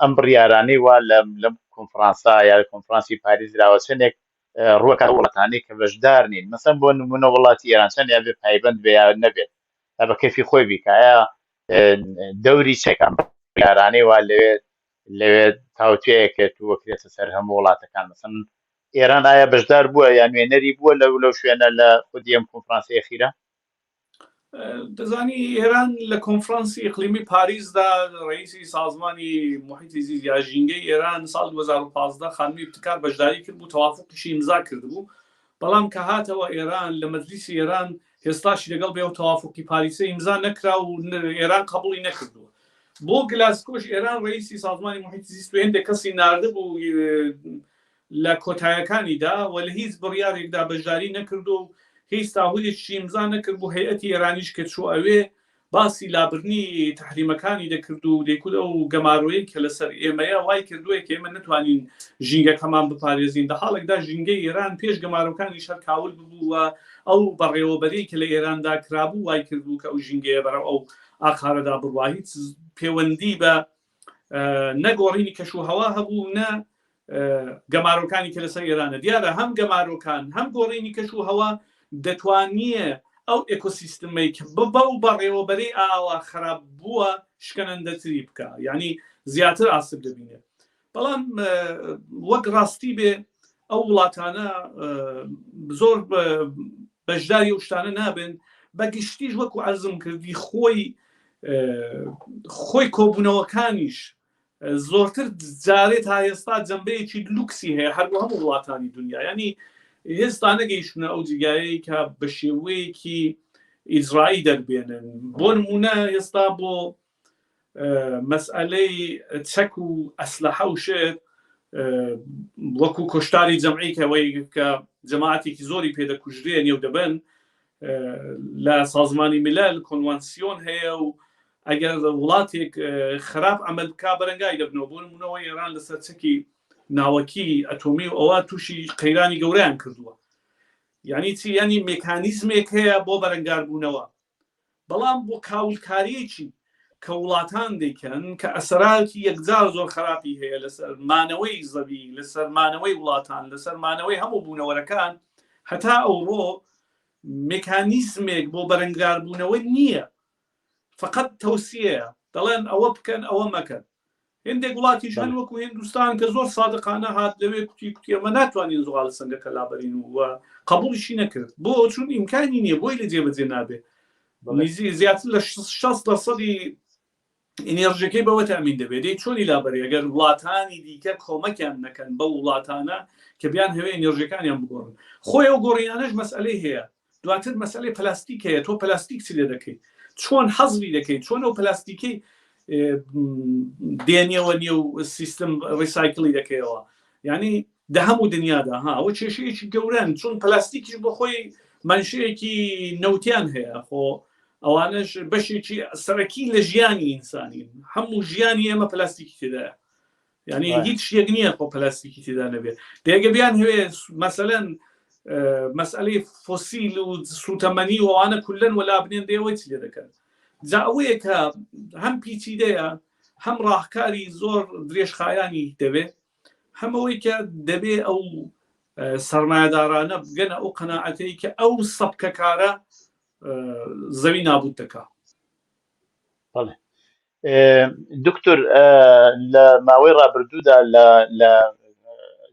ئەم بڕیارانەی وا لەم لەم کۆنفرانسا یا کۆنفرانسی پاریس دراوە چەندێک ڕووەکە وڵاتانەی کە بەشدار نین مەسەن بۆ نمونە وڵاتی ئێران چەند یا بێ پایبەند بێ یا نەبێت تا بە کەفی خۆی بیکایە دەوری چێک ئەم بڕیارانەی وا لەوێ لەوێ تاوتوێ کرێت و وەکرێتە سەر هەموو وڵاتەکان مەسەن ئێران ئایا بەشدار بووە یان نوێنەری بووە لەو لەو شوێنە لە خودی ئەم کۆنفرانسی ئەخیرە؟ دەزانی ئێران لە کۆنفرانسی ئیقلیمی پاریسدا ڕئیسی سازمانی محیطی زیست یا ژینگەی ئێران ساڵ 2015 خانمی ابتکار بەشداری کرد بوو تەوافقیشی ئیمزا کردبوو بەڵام کە هاتەوە ئێران لە مەجلیسی ئێران هێستاشی لەگەڵ بێ و تەوافقی پاریسە ئیمزا نەکرا و ئێران قبوڵی نەکردووە بۆ گلاسکۆش ئێران ڕئیسی سازمانی محیطی زیست و هێندێک کەسی ناردبوو لە کۆتایەکانیدا و لە هیچ بڕیارێکدا بەشداری نەکردو و هیچ تاهودێکیشی ئیمزا نەکردبوو، هەیئەتی ئێرانیش کە چووە ئەوێ باسی لابردنی تەحریمەکانی دەکرد و دەیکوت ئەو گەمارۆیەی کە لەسەر ئێمەیە وای کردووە کە ئێمە نەتوانین ژینگەکەمان بپارێزین، لە حاڵێکدا ژینگەی ئێران پێش گەمارۆکانیش هەر کاول ببوو و ئەو بەڕێوەبەریی کە لە ئێراندا کرابوو وای کردبوو کە ئەو ژینگەیە بەرەو ئەو ئاقارەدا بڕوا هیچ پێوەندی بە نە گۆڕینی کەش و هەوا هەبوو نە گەمارۆکانی کە لەسەر ئێرانە دیارە هەم گەمارۆکان هەم گۆڕینی کەش و هەوا دەتوانیە ئەو ئێکۆسیستمەی کە بەو بەڕێوەبەرەی ئاوا خراپ بووە شکەنەندەتری بکە یعنی زیاتر ئاسب دەبینێت بەڵام وەک ڕاستی بێ ئەو وڵاتانە زۆر بەشداری ئەو شتانە نابن بە گشتیش وەکو عەرزم کردی خۆی خۆی کۆبوونەوەکانیش زۆرتر جارێ تا ئێستا جەمبەیەکی لوکسی هەیە هەر بۆ هەموو وڵاتانی دنیا ینی هێستا نەگەیشتونە ئەو جیگایەی کە بە شێوەیەکی ئیجرایی دەربێنن بۆ نمونە ئێستا بۆ مەسئلەی چەک و ئەسلحە و شت وەکو کۆشتاری جەمعی کەەوەی کە جەماعەتێکی زۆری پێدەکوژرێ نێو دەبن لە سازمانی ملل کۆنوانسیۆن هەیە و ئەگەر وڵاتێک خراپ عمل بک بەرەنگای دەبنەوە بۆ نمونەوە ئێران لەسەر چەکی ناوەکی ئەتۆمی و ئەوە تووشی قەیرانی گەوریان کردووە یعنی چی ینی مێکانیزمێک هەیە بۆ بەرەنگاربوونەوە بەڵام بۆ کاولکارییەکی کە وڵاتان دەیکەن کە ئەسەراتی یەکجار زۆر خراپی هەیە لەسەر مانەوەی زەوی، لەسەر مانەوەی وڵاتان، لەسەر مانەوەی هەموو بوونەوەرەکان، هەتا ئەوڕۆ مێکانیزمێک بۆ بەرەنگاربوونەوە نییە، فەقەت تەوسیەیە، دەڵێن ئەوە بکەن ئەوە مەکەن. هێندێک وڵاتیش هەن وەکو هێندوستان کە زۆر سادقانە هات لەوێ کوتی کوتی ئەمە ناتوانین زوغال سەنگەکە لابەرین و قبوڵیشی نەکرد بۆ چون ئیمکانی نییە بۆی لە جێبەجێ نابێ نزی زیاتر لە 60 لە سەدی ئینێرژەکەی بەوە تامین دەبێت دەی چۆنی لابەری ئەگەر وڵاتانی دیکە کۆمەکیان نەکەن بەو وڵاتانە کە بیان هەوێ ئینێرژەکانیان بگۆڕن خۆی ئەو گۆڕینانەش مەسئلەی هەیە دواتر مەسەلەی پلاستیک هەیە تۆ پلاستیک چ لێ دەکەیت چۆن حەزری دەکەیت چۆن ئەو پلاستیکەی دێنیەوە نێو سیستم recycle ی دەکەیەوە یعنی دە هەموو دنیادا ها ئەوە کێشەیەکی گەورەن چون پلاستیکیش بۆ خۆی منشەیەکی نەوتیان هەیە خۆ ئەوانەش بەشێکی سەرەکی لە ژیانی ئینسانین هەموو ژیانی ئێمە پلاستیکی تێدایە یعنی هیچ شتێک نییە خۆ پلاستیکی تێدا نەبێت دێگە بیان هەوێ مەسەلەن مەسئلەی فۆسیل و سوتەمەنی و ئەوانە کولەن وەلا بنێن دێوەی چ لێ دەکەن جا ئەوەیە کە هەم پیچیدەیە هەم ڕاهکاری زۆر درێژخایانی دەوێت هەم ئەوەی کە دەبێ ئەو سەرمایەدارانە بگەنە ئەو قەناعەتەی کە ئەو سەبکەکارە زەوی نابوت دەکا بەڵێ دکتۆر لە ماوەی ڕابردوودا لە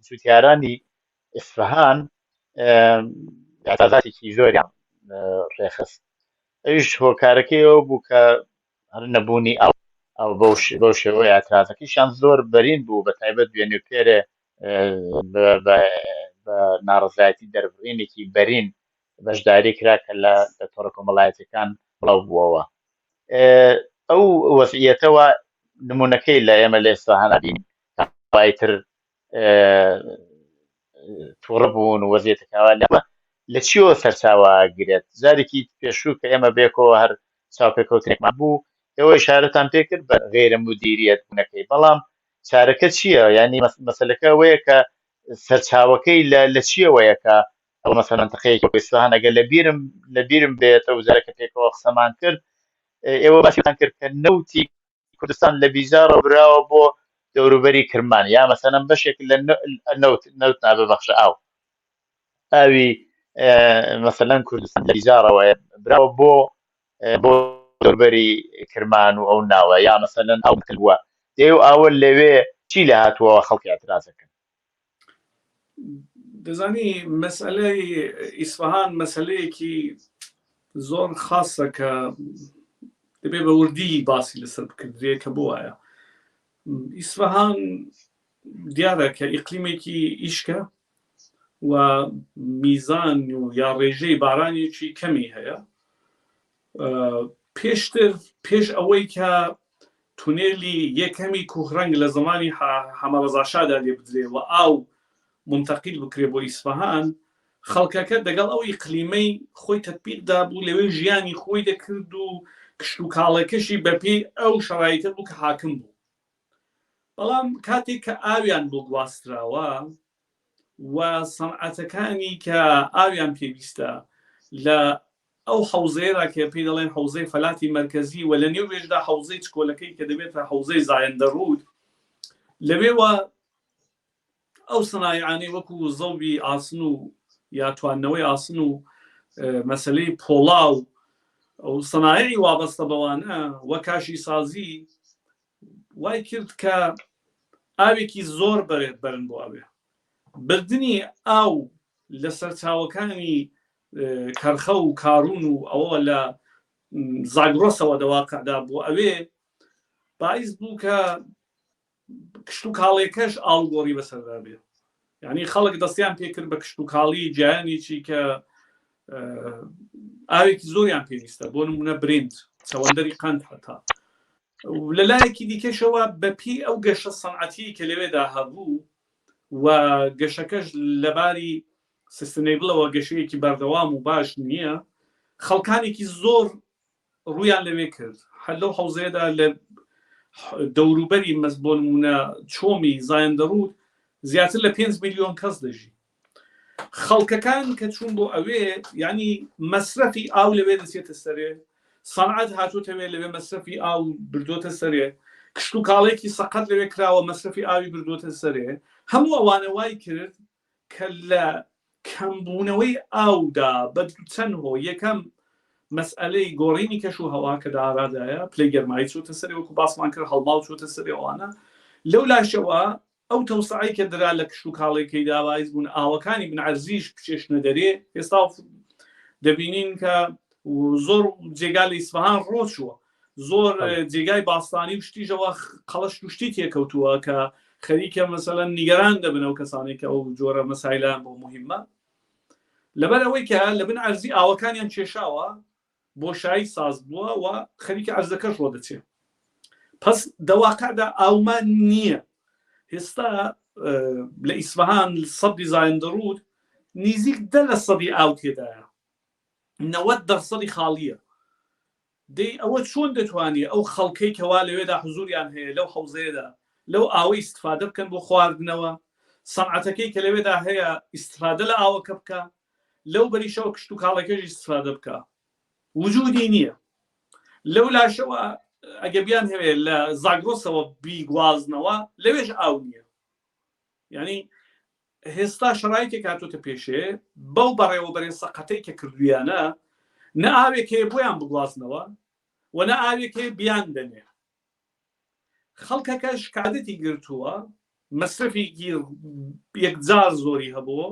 جوتیارانی ئیسفهان ئاعترازاتێکی زۆریان ڕێخست ئەویش هۆکارەکەی ئەوە بوو کە هەر نەبوونی ئاو ئەو بەو شێوەیە ئاعترازەکەیشیان زۆر بەرین بوو بە تایبەت دوێنێ و پێرێ بە ناڕەزایەتی دەربڕینێکی بەرین بەشداری کرا کە لە تۆڕە کۆمەڵایەتیەکان بڵاو بووەوە. ئەو وەزعیەتەوە نمونەکەی لە ئێمە لە ئێستا هەنابین تر تووڕە بوون و وەزیەتەکەوە لە چیەوە سەرچاوە گرێت جارێکی پێشوو کە ئێمە بێکەوە هەر چاوپێکەوتنێکمان بوو ئێوە ئیشارەتان پێکرد بە غێرە مدیریەت بوونەکەی بەڵام. چارەکە چییە؟ یانی مەسەلەکە ئەوەیە کە سەرچاوەکەی لە چیەوەیە کە ئەو مەسەلەن مەنتەقەیەکی وەک ئیسفەهان ئەگەر لە بیرم لە بیرم بێت ئەو جارە کە پێکەوە قسەمان کرد ئێوە باسیتان کرد کە نەوتی کوردستان لە بیجاڕەوە براوە بۆ دەوروبەری کرمان یا مەسەلەن بەشێک لە نەوت نەوت ناببەخشە ئاو ئاوی مەسەلەن کوردستان لە بیجاڕەوە براوە بۆ بۆ دەوروبەری کرمان و ئەو ناوە یا مەسەلەن ئەو بووە دێ و ئاوە لەوێ چی لە هاتووەوە خەڵکی اعترازەکەن. دەزانی مەسئلەی ئیسفەهان مەسلەیەکی زۆر خاصە کە دەبێ بە وردی باسی لەسەر بکردرێ کە بۆ وایە ئیسفەهان دیارە کە ئیقلیمێکی ئیشکە و میزان و یا ڕێژەی بارانێکی کەمی هەیە پێشتر پێش ئەوەی کە تونێلی یەکەمی کوهرەنگ لە زەمانی حەمەڕەزاشادا لێ بدرێ و ئاو مونتەقیل بکرێ بۆ ئیسفەهان، خەڵکەکە دەگەڵ ئەو ئیقلیمەی خۆی تەتبیق دابوو، لەوێ ژیانی خۆی دەکرد و کشتوکاڵەکەشی بەپێی ئەو شەرایتە بوو کە حاکم بوو. بەڵام کاتێک کە ئاویان بۆ گواستراوە و سەنعەتەکانی کە ئاویان پێویستە لە ئەو حەوزەیەدا کە پێی دەڵێن حەوزەی فەلاتی مەرکەزی و لە نێو وێشدا حەوزەی چکۆلەکەی کە دەبێتە حەوزەی زایەندەڕوود لەوێوە ئەو سەنایعانەی وەکو زەوبی ئاسن و یا تواندنەوەی ئاسن و مەسلەی پۆڵا و ئەو سەنایعی وابەستە بەوانە وە کاشی سازی وای کرد کە ئاوێکی زۆر بەرێت بەرن بۆ ئەوێ بردنی ئاو لە سەرچاوەکانی کەرخە و کارون و ئەوە لە زاگرۆسەوە دەواقعدا بۆ ئەوێ باعیس بوو کە کشتوکاڵێکەش ئاڵوگۆڕی بەسەردا بێ یعنی خەڵک دەستیان پێکرد بە کشتوکاڵی جیانێکی کە ئاوێکی زۆریان پێویستە بۆ نمونە برنج چەوەندەری قەند هەتا لە لایەکی دیکەشەوە بەپی ئەو گەشە سەنعەتی کە لەوێدا هەبوو و گەشەکەش لەباری sustainable ەوە گەشەیەکی بەردەوام و باش نییە خەڵکانێکی زۆر ڕوویان لەوێ کرد هەر لەو حوزەیەدا لە دەوروبەری مەس بۆ نمونە چۆمی زایندەڕوود زیاتر لە 5 میلیۆن کەس دەژی خەڵکەکان کە چوون بۆ ئەوێ یعنی مەسرەفی ئاو لەوێ دەچێتە سەرێ سەنعەت هاتوتەوێ لەوێ مەسرەفی ئاو بردوتە سەرێ کشت و کاڵێکی سەقەت لەوێ کراوە مەسرەفی ئاوی بردوتە سەرێ هەموو ئەوانە وای کرد کە لە کەمبوونەوەی ئاودا بە چەند هۆ یەکەم مەسئەلەی گۆڕینی کەش و هەوا کە داڕادایە پلەی گەرمایی چۆتە سەرێ وەکو باسمان کرد هەڵماو چۆتە سەرێ ئەوانە لەو لاشەوە ئەو تەوسعەی کە درا لە کشتوکاڵێکەیدا بایس بوون ئاوەکانی بن عەرزیش بچێشنە دەرێ ئێستا دەبینین کە زۆر جێگا لە ئیسفەهان ڕۆچووە زۆر جێگای باستانی و شتیژەوە قەڵش و شتی تێکەوتووە کە خەریکە مەسەلەن نیگەران دەبن ئەو کەسانێک کە ئەو جۆرە مەسایلان بۆ مهمە لەبەر ئەوەی کە لە بن عەرزی ئاوەکانیان کێشاوە بۆشایی ساز بووە و خەریکە عەرزەکەش ڕۆدەچێ پس دەواقعدا ئاومان نییە ئێستا لە ئیسفەهان سەدی زایندەڕوود نزیک 10 لە سەدی ئاو تێدایە 90 دەرسەدی خاڵیە دەی ئەوە چۆن دەتوانێ ئەو خەڵکەی کەوا لەوێدا حزوریان هەیە لەو حەوزەیەدا لەو ئاوە ئیستفادە بکەن بۆ خواردنەوە سەنعەتەکەی کە لەوێدا هەیە ئیستفادە لە ئاوەکە بکە لەو بەریشەوە کشتوکاڵەکەش ئیستفادە بکە وجودی نییە لەو لاشەوە ئەگە بیان هەوێ لە زاگرۆسەوە بیگوازنەوە لەوێش ئاو نییە یعنی هێستا شەرایتێک هاتوتە پێشێ بەو بەڕێوەبەرێ سەقەتەی کە کردویانە نە ئاوێک هەیە بۆیان بگوازنەوە و نە ئاوێک هەیە بیان دەنێ خەڵکەکەش کادەتی گرتووە مەسرەفێکی یەکجار زۆری هەبوو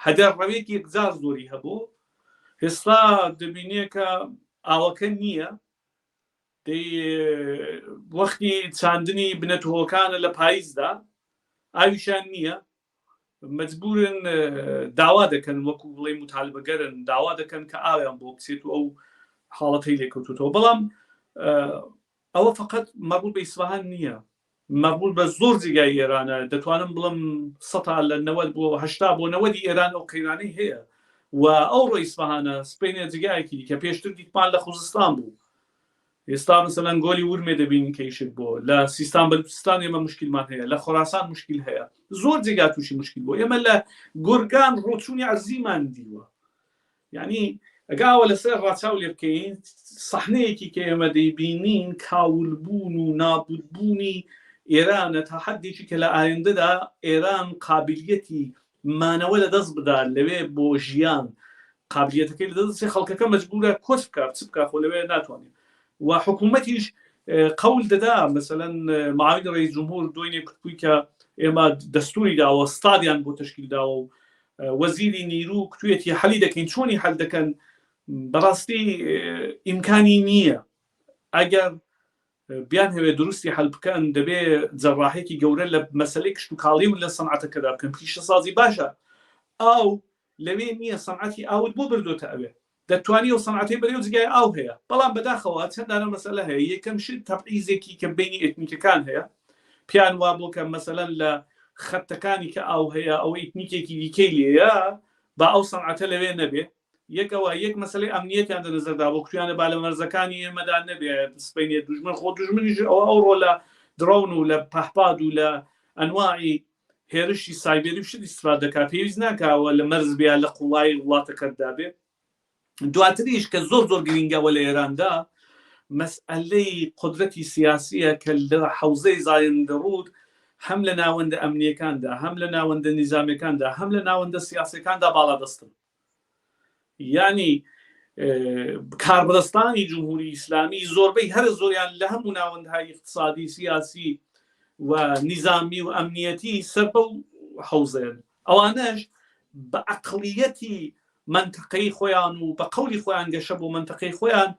هەدەر ڕەوێکی یەکجار زۆری هەبوو ئێستا دەبینێ کە ئاوەکە نییە دەی وەختی چاندنی بنەتەوەکانە لە پاییزدا ئاویشان نییە مەجبورن داوا دەکەن وەکو بڵێ متالبەگەرن داوا دەکەن کە ئاویان بۆ بچێت و ئەو حاڵەتەی لێکەوتوتەوە بەڵام ئەوە فقط مەربوط بە ئیسفەهان نییە مەربوط بە زۆر جێگای ئێرانە دەتوانم بڵم سەتا لە 90 بۆ 80 بۆ نەوەدی ئێران ئەو قەیرانەی هەیە و ئەو ڕۆ ئیسفەهانە سپینێ جێگایەکی دیکە پێشتر دیتمان لە خوزستان بوو. ئێستا مەسەلەن گۆلی ورمێ دەبینین کە ئیشک بۆ لە سیستان بەلوچستان ئێمە مشکلمان هەیە لە خۆراسان مشکل هەیە زۆر جێگا تووشی مشکل بۆ ئێمە لە گورگان ڕۆچوونی عەرزیمان دیوە یعنی ئەگاوە لەسەر ڕاچاو لێ بکەین سەحنەیەکی کە ئێمە دەیبینین کاولبوون و نابودبوونی ئێرانە تا حدێکی کە لە ئایندەدا ئێران قابلیەتی مانەوە لە دەست بدات لەوێ بۆ ژیان قابلیەتەکەی لە دەست دەچێت خەڵکەکە مەجبورە کۆچ بکات چ بکات خۆ لەوێ ناتوانێت و حکوومەتیش قەول دەدا مەسەلەن معاون ڕئیس جمهور دوێنێ کوتبووی کە ئێمە دەستوری داوە ستادیان بۆ تەشکیل داوە و وەزیری نیرو کوتویەتی حەلی دەکەین چۆنی حەل دەکەن بەڕاستی ئیمکانی نییە ئەگەر بیانهەوێ دروستی حەل بکەن دەبێ جەڕاحێکی گەورە لە مەسەلەی کشتوکاڵی و لە سەنعەتەکەدا بکەن پیشەسازی باشە ئاو لەوێ نییە سەنعەتی ئاوت بۆ بردۆتە ئەوێ دەتوانی ئەو سەنعەتەی بەرێ و جگای ئاو هەیە بەڵام بەداخەوە چەندانە مەسەلە هەیە یەکەم شت تەبعیزێکی کە بینی ئێتنیکەکان هەیە پیان وا بۆ کە مەسەلەن لە خەتەکانی کە ئاو هەیە ئەو ئیتنیکێکی دیکەی لێیە با ئەو سەنعەتە لەوێ نەبێ یەک ئەوە یەک مەسەلەی ئەمنیەتیان دە نەزەردا بۆ کوتیانە با لە مەرزەکانی ئێمەدا نەبێ سپینێ دوژمن خۆ دوژمنیش ئەوە ئەوڕۆ لە دڕۆن و لە پەهپاد و لە ئەنواعی هێرشی سایبێری و شت ئیستفادە دەکات پێویست ناکاوە لە مەرز بێ لە قوڵایی وڵاتەکەتدا بێ دواتریش کە زۆر زۆر گرینگەوە لە ئێراندا مەسئلەی قدرەتی سیاسیە کە لە حوزەی زایندەڕوود هەم لە ناوەندە ئەمنیەکاندا هەم لە ناوەندە نیزامیەکاندا هەم لە ناوەندە سیاسەکاندا باڵادەستن یانی کاربەدەستانی جمهوری ئیسلامی زۆربەی هەرە زۆریان لە هەموو ناوەندهای اقتصادی سیاسی و نیزامی و ئەمنیەتی سەر بەو حوزەیەن ئەوانەش بە عقلیەتی منطقەی خۆیان و بە قەولی خۆیان گەشە بۆ منطقەی خۆیان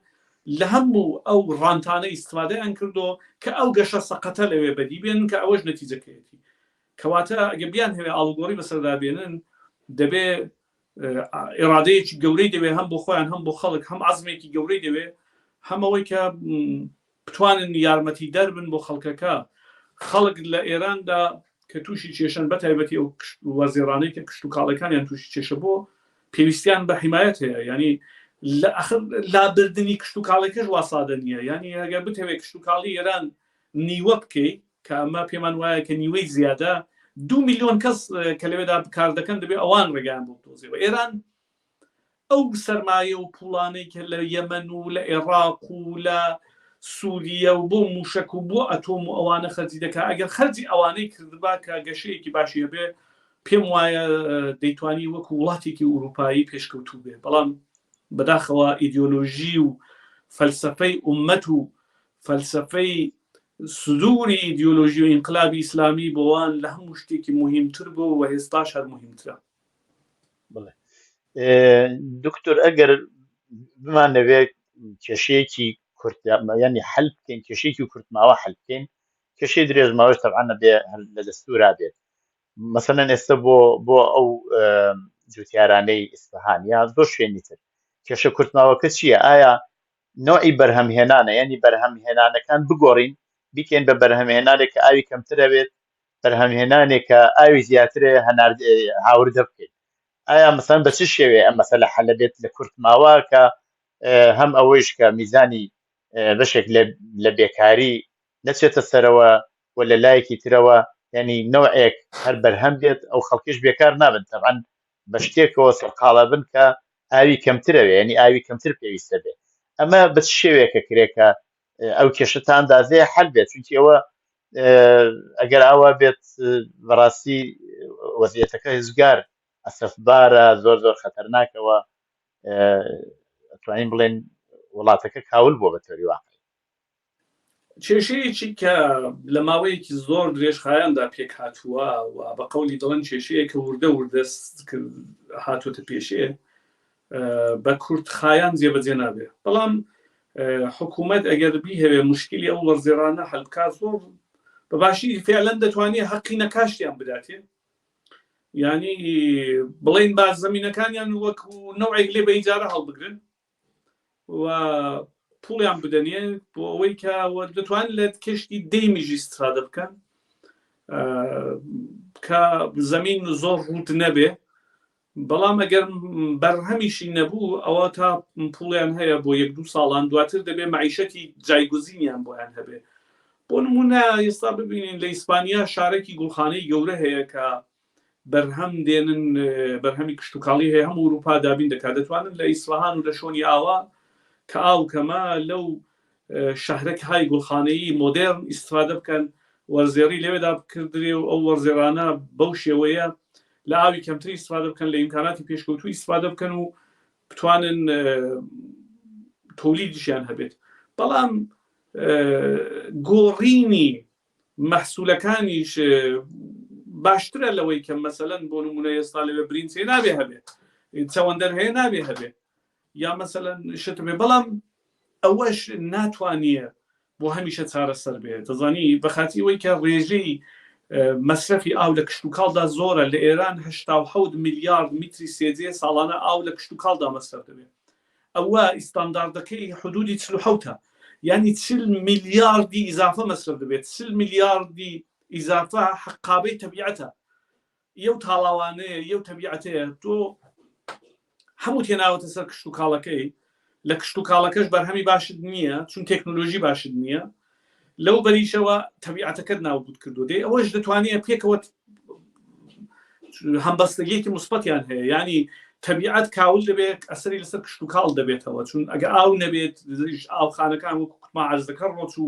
لە هەموو ئەو ڕانتانە ئیستفادەیان کردو کە ئەو گەشە سەقەتە لەوێ بەدی بێن کە ئەوەش نەتیجەکەیەتی کەواتە ئەگەر بیانهەوێ ئاڵوگۆڕی بەسەردا بێنن دەبێ ئێرادەیەکی گەورەی دەوێ هەم بۆ خۆیان هەم بۆ خەڵک هەم عزمێکی گەورەی دەوێ هەم ئەوەی کە بتوانن یارمەتی دەربن بۆ خەڵکەکە خەڵک لە ئێراندا کە تووشی کێشەن بە تایبەتی ئەو وەرزێڕانەی کە کشت و کاڵەکانیان تووشی کێشە بۆ پێویستیان بە حمایەت هەیە ینی لە ئەخر لابردنی کشت و کاڵەکەش واسادە نییە ینی ئەگەر بتەوێت کشت و کاڵی ئێران نیوە بکەیت کە ئەمە پێمان وایە کە نیوەی زیادە دو میلیۆن کەس کە لەوێدا کار دەکەن دەبێ ئەوان ڕێگایان بۆ بدۆزیەوە ئێران ئەو سەرمایە و پوڵانەی کە لە یەمەن و لە عێراق و لە سووریە و بۆ موشک و بۆ ئەتۆم و ئەوانە خەرجی دەکا ئەگەر خەرجی ئەوانەی کردبا کە گەشەیەکی باشی هەبێ پێم وایە دەیتوانی وەکو وڵاتێکی ئوروپایی پێشکەوتوو بێ بەڵام بەداخەوە ئیدیۆلۆژی و فەلسفەی ئومەت و فەلسفەی سدوری ئیدیۆلۆژی و ئینقلابی ئیسلامی بۆ وان لە هەموو شتێکی موهیمتر بوو و ئێستاش هەر موهیمترە. بەڵێ دکتۆر ئەگەر بمانەوێت کێشەیەکی کورت یعنی حل بکەین کێشەیەکی کورتماوە حل بکەین کێشەی درێژماوەش تەبعەن نەبێ لە دەستورا بێت مەسەلەن ئێستا بۆ بۆ ئەو جوتیارانەی ئیسفهان یا زۆر شوێنی تر کێشە کورتماوەکە چییە ئایا نەوعی بەرهەمهێنانە یانی بەرهەمهێنانەکان بگۆڕین بیکەین بە بەرهەمهێنانێک کە ئاوی کەمتر هەبێت بەرهەمهێنانێک کە ئاوی زیاترە هەنارد هاوردە بکەین ئایا مەسەن بە چ شێوێ ئەم مەسەلە حەلە بێت لە کورت ماوە کە هەم ئەوەیش کە میزانی بەشێک لە بێکاری نەچێتە سەرەوە و لە لایەکی ترەوە یعنی نەوعێک هەر بەرهەم بێت ئەو خەڵکیش بێکار نابن تەبعەن بە شتێکەوە سەرقاڵە بن کە ئاوی کەمترەوێ ینی ئاوی کەمتر پێویستە بێ ئەمە بە چ شێوەیەکە کرێ کە ئەو کێشە تا ئەندازەیە حەل بێت چونکی ئەوە ئەگەر ئاوا بێت بەڕاستی وەزیەتەکە هزگار ئەسەفبارە زۆر زۆر خەتەرناکەوە توانین بڵێن وڵاتەکە کاول بووە بە تۆری واقع کێشەیەکی کە لە ماوەیەکی زۆر درێژخایەندا پێکهاتووە و بە قەولی دەڵێن کێشەیەکە وردە وردە هاتووەتە پێشێ بە کورت خایەن جێبەجێ نابێ بەڵام حکوومەت ئەگەر بیهەوێ مشکلی ئەو وەرزێرانە حل بکات زۆر بە باشی فعلەن دەتوانێت حەقی نەکاشتیان بداتێ یعنی بڵین با زمینەکانیان وەکو نەوەێک لێ بە ئیجارە هەڵبگرن و پوڵیان بدەنێ بۆ ئەوەی کە دەتوان لە کەشتی دەیمیژی استفادە بکەن کە زەمین زۆر ڕوت نەبێ. بەڵام ئەگەر بەرهەمیشی نەبوو ئەوە تا پوڵیان هەیە بۆ یەک دوو ساڵان دواتر دەبێ مەعیشەتی جایگزینیان بۆیان هەبێ. بۆ نمونە ئێستا ببینین لە ئیسپانیا شارێکی گوڵخانەی گەورە هەیە کە بەرهەم دێنن، بەرهەمی کشتوکاڵی هەیە هەموو ئوروپا دابین دەکات، دەتوانن لە ئیسفەهان و لە شۆنی ئاوا کە ئاو کەمە لەو شەهرەک های گوڵخانەیی مۆدێرن ئیستفادە بکەن، وەرزێڕی لەوێدا بکردرێ و ئەو وەرزێڕانە بەو شێوەیە لە ئاوی کەمتر ئیستفادە بکەن، لە ئیمکاناتی پێشکەوتوو ئیستفادە بکەن و بتوانن تۆلیدیشیان هەبێت. بەڵام گۆڕینی مەحسولەکانیش باشترە لەوەی کە مەسەلەن بۆ نمونە ئێستا لەوێ برینج هەیە نابێ هەبێ، چەوەندەر هەیە نابێ هەبێ، یا مەسەلەن شت بێ، بەڵام ئەوەش ناتوانیە بۆ هەمیشە چارەسەر بێ. دەزانی بەخاتی ئەوەی کە ڕێژەی مەسرەفی ئاو لە کشتوکاڵدا زۆرە، لە ئێران 87 میلیارد میتری سێجێ ساڵانە ئاو لە کشتوکاڵدا مەسرەف دەبێت. ئەوە ئیستانداردەکەی حدودی 47ە، یعنی 40 میلیاردی ئیزافە مەسرەف دەبێت. 40 میلیاردی ئیزافە حەقابەی تەبیعەتە، یەو تاڵاوانەیە، یەو تەبیعەتەیە. تۆ هەموو تێناوەتە سەر کشتوکاڵەکەی، لە کشتوکاڵەکەش بەرهەمی باشت نییە چون تەکنۆلۆژی باشت نییە، لەو بەریشەوە تەبیعەتەکەت ناوبوت کردو. دەی ئەوەش دەتوانێت پێکەوە هەمبەستگیەکی مثبەتیان هەیە، ینی تەبیعەت کاول دەبێت، ئەسەری لەسەر کشتوکاڵ دەبێتەوە، چون ئەگە ئاو نەبێت ئاوخانەکان وەکو کوتما عەرزەکە ڕۆچ و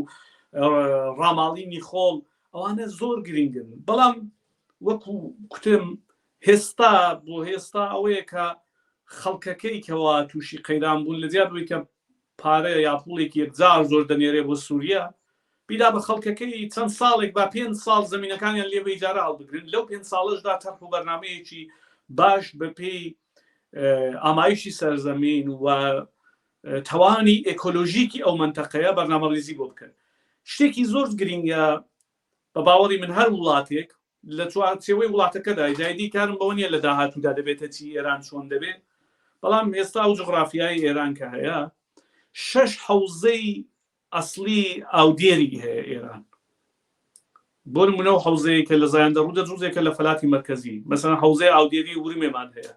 ڕاماڵینی خۆڵ ئەوانە زۆر گرنگن. بەڵام وەکو کوتم هێستا بۆ هێستا ئەوەیە کە خەڵکەکەی کەوا تووشی قەیران بوون، لە زیاد بووی کە پارە یا پوڵێکی یەکجار زۆر دەنێرێ بۆ سووریا، بیدا بە خەڵکەکەی چەند ساڵێک، با 5 ساڵ زمینەکانیان لێ بە ئیجارە هەڵبگرن، لەو 5 ساڵەشدا تەرح و بەرنامەیەکی باش بەپێی ئامایشی سەرزەمین و تەوانی ئێکۆلۆژیکی ئەو مەنتەقەیە بەرنامەڕیزی بۆ بکەن. شتێکی زۆر گرینگە بە باوەڕی من، هەر وڵاتێک لە چوارچێوەی وڵاتەکەدا، جایدی کارم بەوە نییە لە داهاتوودا دەبێتە چی، ئێران چۆن دەبێت، بەڵام ئێستا ئەو جوغرافیای ئێران کە هەیە شەش حەوزەی ئەسڵی ئاودێری هەیە ئێران. بۆ نمونە و حەوزەیە کە لە زایندە ڕوودە جوزێکە لە فەلاتی مەرکەزی، مەسەلەن حەوزەی ئاودێری ورمێمان هەیە،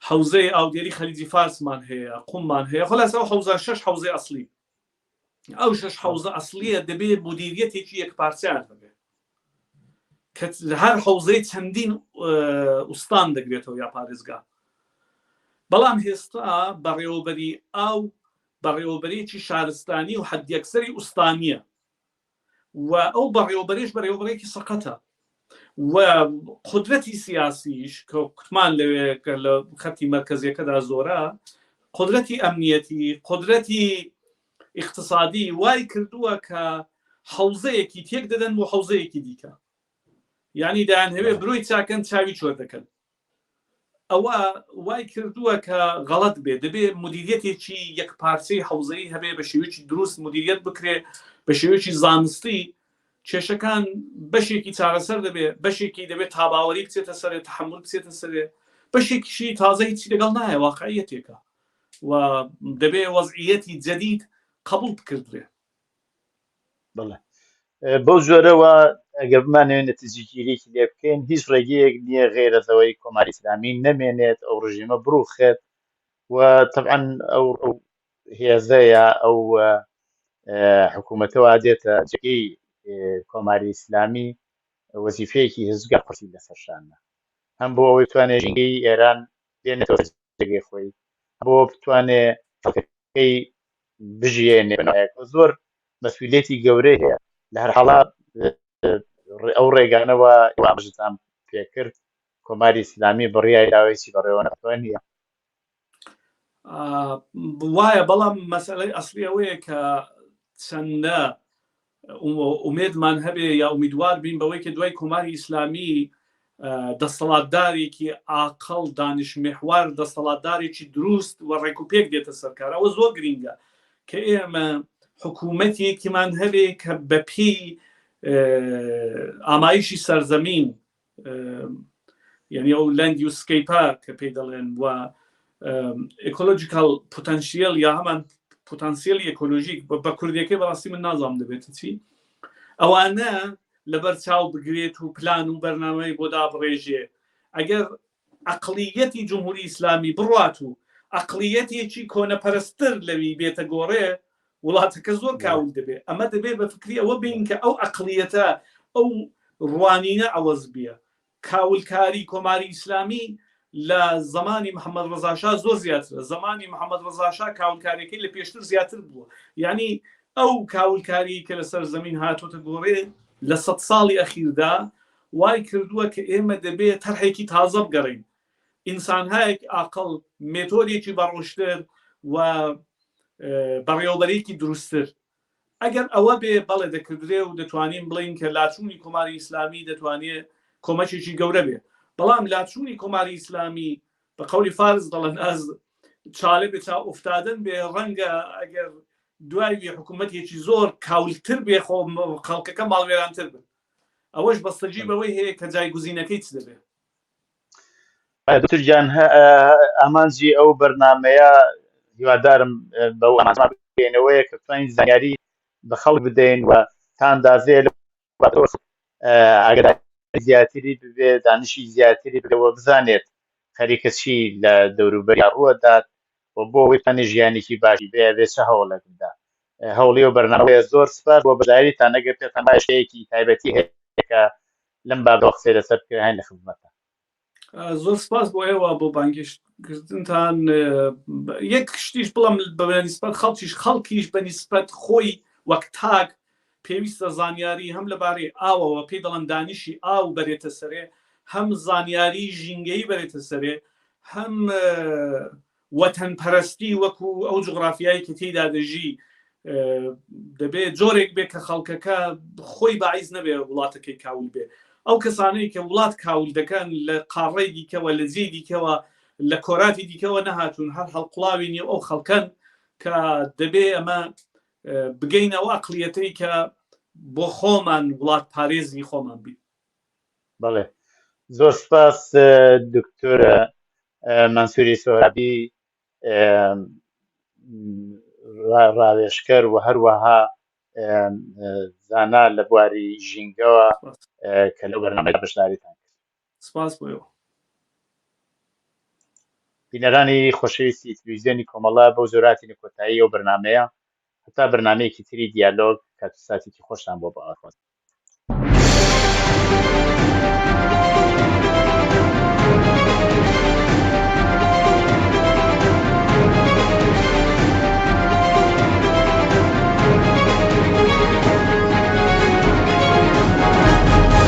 حەوزەی ئاودێری خەلیجی فارسمان هەیە، قوممان هەیە، خلاص ئەو حەوزە شەش حەوزەی ئەسڵی، ئەو شەش حەوزە ئەسڵیە دەبێ مدیریەتێکی یەکپارچەیان هەبێ کە هەر حەوزەی چەندین ئوستان دەگرێتەوە یا پارێزگا. بەڵام هێستا بەڕێوەبەری ئاو بەڕێوەبەرێکی شارستانی و حەدیەکسەری ئوستانیە و ئەو بەڕێوەبەرێش بەڕێوەبەرێکی سەقەتە و قودرەتی سیاسیش کە کوتمان لەوێ کە لە خەتی مەرکەزیەکەدا زۆرە، قودرەتی ئەمنیەتی، قودرەتی ئیقتسادی وای کردووە کە حەوزەیەکی تێک دەدەن بۆ حەوزەیەکی دیکە، یعنی دەیانهەوێ برۆی چاکەن چاوی چۆر دەکەن. ئەوە وای کردووە کە غەڵەت بێ. دەبێ مدیریەتێکی یەکپارچەی حەوزەیی هەبێ، بە شێوەیەکی دروست مدیریەت بکرێ، بە شێوەیەکی زانستی کێشەکان بەشێکی چارەسەر دەبێ، بەشێکی دەبێت تاباوەری بچێتە سەرێ، تەحەمول بچێتە سەرێ، بەشێکیشی تازە هیچی لەگەڵ نایە، واقعیەتێکە و دەبێ وەزعیەتی جەدید قبوڵ بکردرێ. بەڵێ بەو جۆرەوە ئەگەر بمانەوێت نەتیجەگیریی لێ بکەین، هیچ ڕێگەیەک نییە غەیرە لەوەی کۆماری ئیسلامی نەمێنێت، ئەو ڕژیمە بڕوخێت و تەبعەن ئەو هێزە یا ئەو حکوومەتەوە دێتە جێگەی کۆماری ئیسلامی وەزیفەیەکی هێزگار قورسی لەسەر شانە، هەم بۆ ئەوەی بتوانێت ژینگەی ئێران بێنێتەوە جێگەی خۆی، بۆ بتوانێ خەڵکەکەی بژیێنێ زۆر مەسئولیەتی گەورەی هەیە. لە هەر حاڵا ئەو ڕێگانەوە ئاماژەتان پێکرد کۆماری ئیسلامی بڕیاری داوە هیچی بەڕێوە نەبردووە نییە. وایە، بەڵام مەسئلەی ئەسڵی ئەوەیە کە چەندە ئومێدمان هەبێ یا ئومیدوار بین بەوەی کە دوای کۆماری ئیسلامی دەسەڵاتدارێکی ئاقڵ، دانش محوار، دەسەڵاتدارێکی دروست و ڕێکوپێک دێتە سەرکار. ئەوە زۆر گرینگە کە ئێمە حکوومەتێکیمان هەبێ کە بەپێی ئامایشی سەرزەمین، یعنی ئەو land use scape ە کە پێی دەڵێن و ecological potential یا هەمان پوتانسیلی ئێکۆلۆژیک بە کوردیەکەی بەڕاستی من نازانم دەبێت چی، ئەوانە لەبەر چاو بگرێت و پلان و بەرنامەی بۆ دابڕێژێ. ئەگەر عەقڵییەتی جمهوری ئیسلامی بڕوات و عەقڵییەتێکی کۆنەپەرستتر لەوی بێتە گۆڕێ، وڵاتەکە زۆر کاول دەبێ. ئەمە دەبێ بە فکری ئەوە بین کە ئەو عەقڵییەتە، ئەو ڕوانینە عەوەز بیە. کاولکاری کۆماری ئیسلامی لە زەمانی محەممەد ڕەزاشا زۆر زیاترە. زەمانی محەممەد ڕەزاشا کاولکاریەکەی لە پێشتر زیاتر بووە. یانی ئەو کاولکاریی کە لەسەر زەمین هاتۆتە گۆڕێ لە سەد ساڵی ئەخیردا وای کردووە کە ئێمە دەبێ تەرحێکی تازە بگەڕێین. ئینسانهایەک ئاقڵ، مێتۆدێکی بەڕۆشتر و بەڕێوەبەرێکی دروستتر. ئەگەر ئەوە بێ بەڵێ دەکردرێ و دەتوانین بڵێین کە لاچوونی کۆماری ئیسلامی دەتوانێ کۆمەکێکی گەورە بێ. بەڵام لاچوونی کۆماری ئیسلامی بە قەولی فارس دەڵێن از چاله به چا افتادن بێ ڕەنگە ئەگەر دوای وی حکوومەتێکی زۆر کاولتر بێ خۆ خەڵکەکە ماڵوێرانتر بن. ئەوەش بەستەگی بەوەی هەیە کە جایگوزینەکەی چ دەبێ. دکتۆر گیان ئامانجی ئەو بەرنامەیە هیوادارم بەو ئامانجە بگەینەوەیە کە بتوانین زانیاری بە خەڵک بدەین و تا ئەندازەیە لەو بابەتەوە ئاگاداری زیاتری ببێ دانشی زیاتری ببێ و بزانێت خەریکە چی لە دەوروبەریا ڕووەدات و بۆ ئەوەی بتوانێت ژیانێکی باشی بێ ئەبێ چ هەوڵێک بدا هەوڵی و بەرنامەیە زۆر سپاس بۆ بەشداریتان ئەگەر پێتان وایە شتێکی تایبەتی هەیە کە لەم بابەتەوە قسەی لەسەر بکرێ هەین لە خزمەتتان. زۆر سپاس بۆ ئێوە بۆ بانگهێشتکردنتان. یەک شتیش بڵم بە نیسبەت خەڵکیش، خەڵکیش بە نیسبەت خۆی وەک تاک پێویستە زانیاری هەم لەبارەی ئاوەوە پێی دەڵێن دانیشی ئاو بەرێتە سەرێ، هەم زانیاری ژینگەیی بەرێتە سەرێ، هەم وەتەنپەرستی وەکو ئەو جوغرافیای کە تێیدا دەژی دەبێ جۆرێک بێ کە خەڵکەکە خۆی باعیز نەبێ وڵاتەکەی کاول بێ. ئەو کەسانەی کە وڵات کاول دەکەن لە قاڕەی دیکەوە، لە جێی دیکەوە، لە کۆراتی دیکەوە نەهاتوون، هەر هەڵقوڵاوی نێو ئەو خەڵکەن کە دەبێ ئەمە بگەینە ئەو ئەقڵیەتەی کە بۆ خۆمان وڵاتپارێزی خۆمان بین. بەڵێ زۆر سپاس دکتۆر مەنسوری سۆرابی ڕاوێژکەر و هەروەها زانا لە بواری ژینگەوە کە لەو بەرنامەیە بەشداریتان کرد. سپاس بۆ ئێوە. بینەرانی خۆشەویستی تلویزیۆنی کۆمەڵە بەو جۆرە هاتینە کۆتایی ئەو بەرنامەیە. هەتا بەرنامەیەکی تری دیالۆگ کات و ساتێکی خۆشتان بۆ بەئاوات.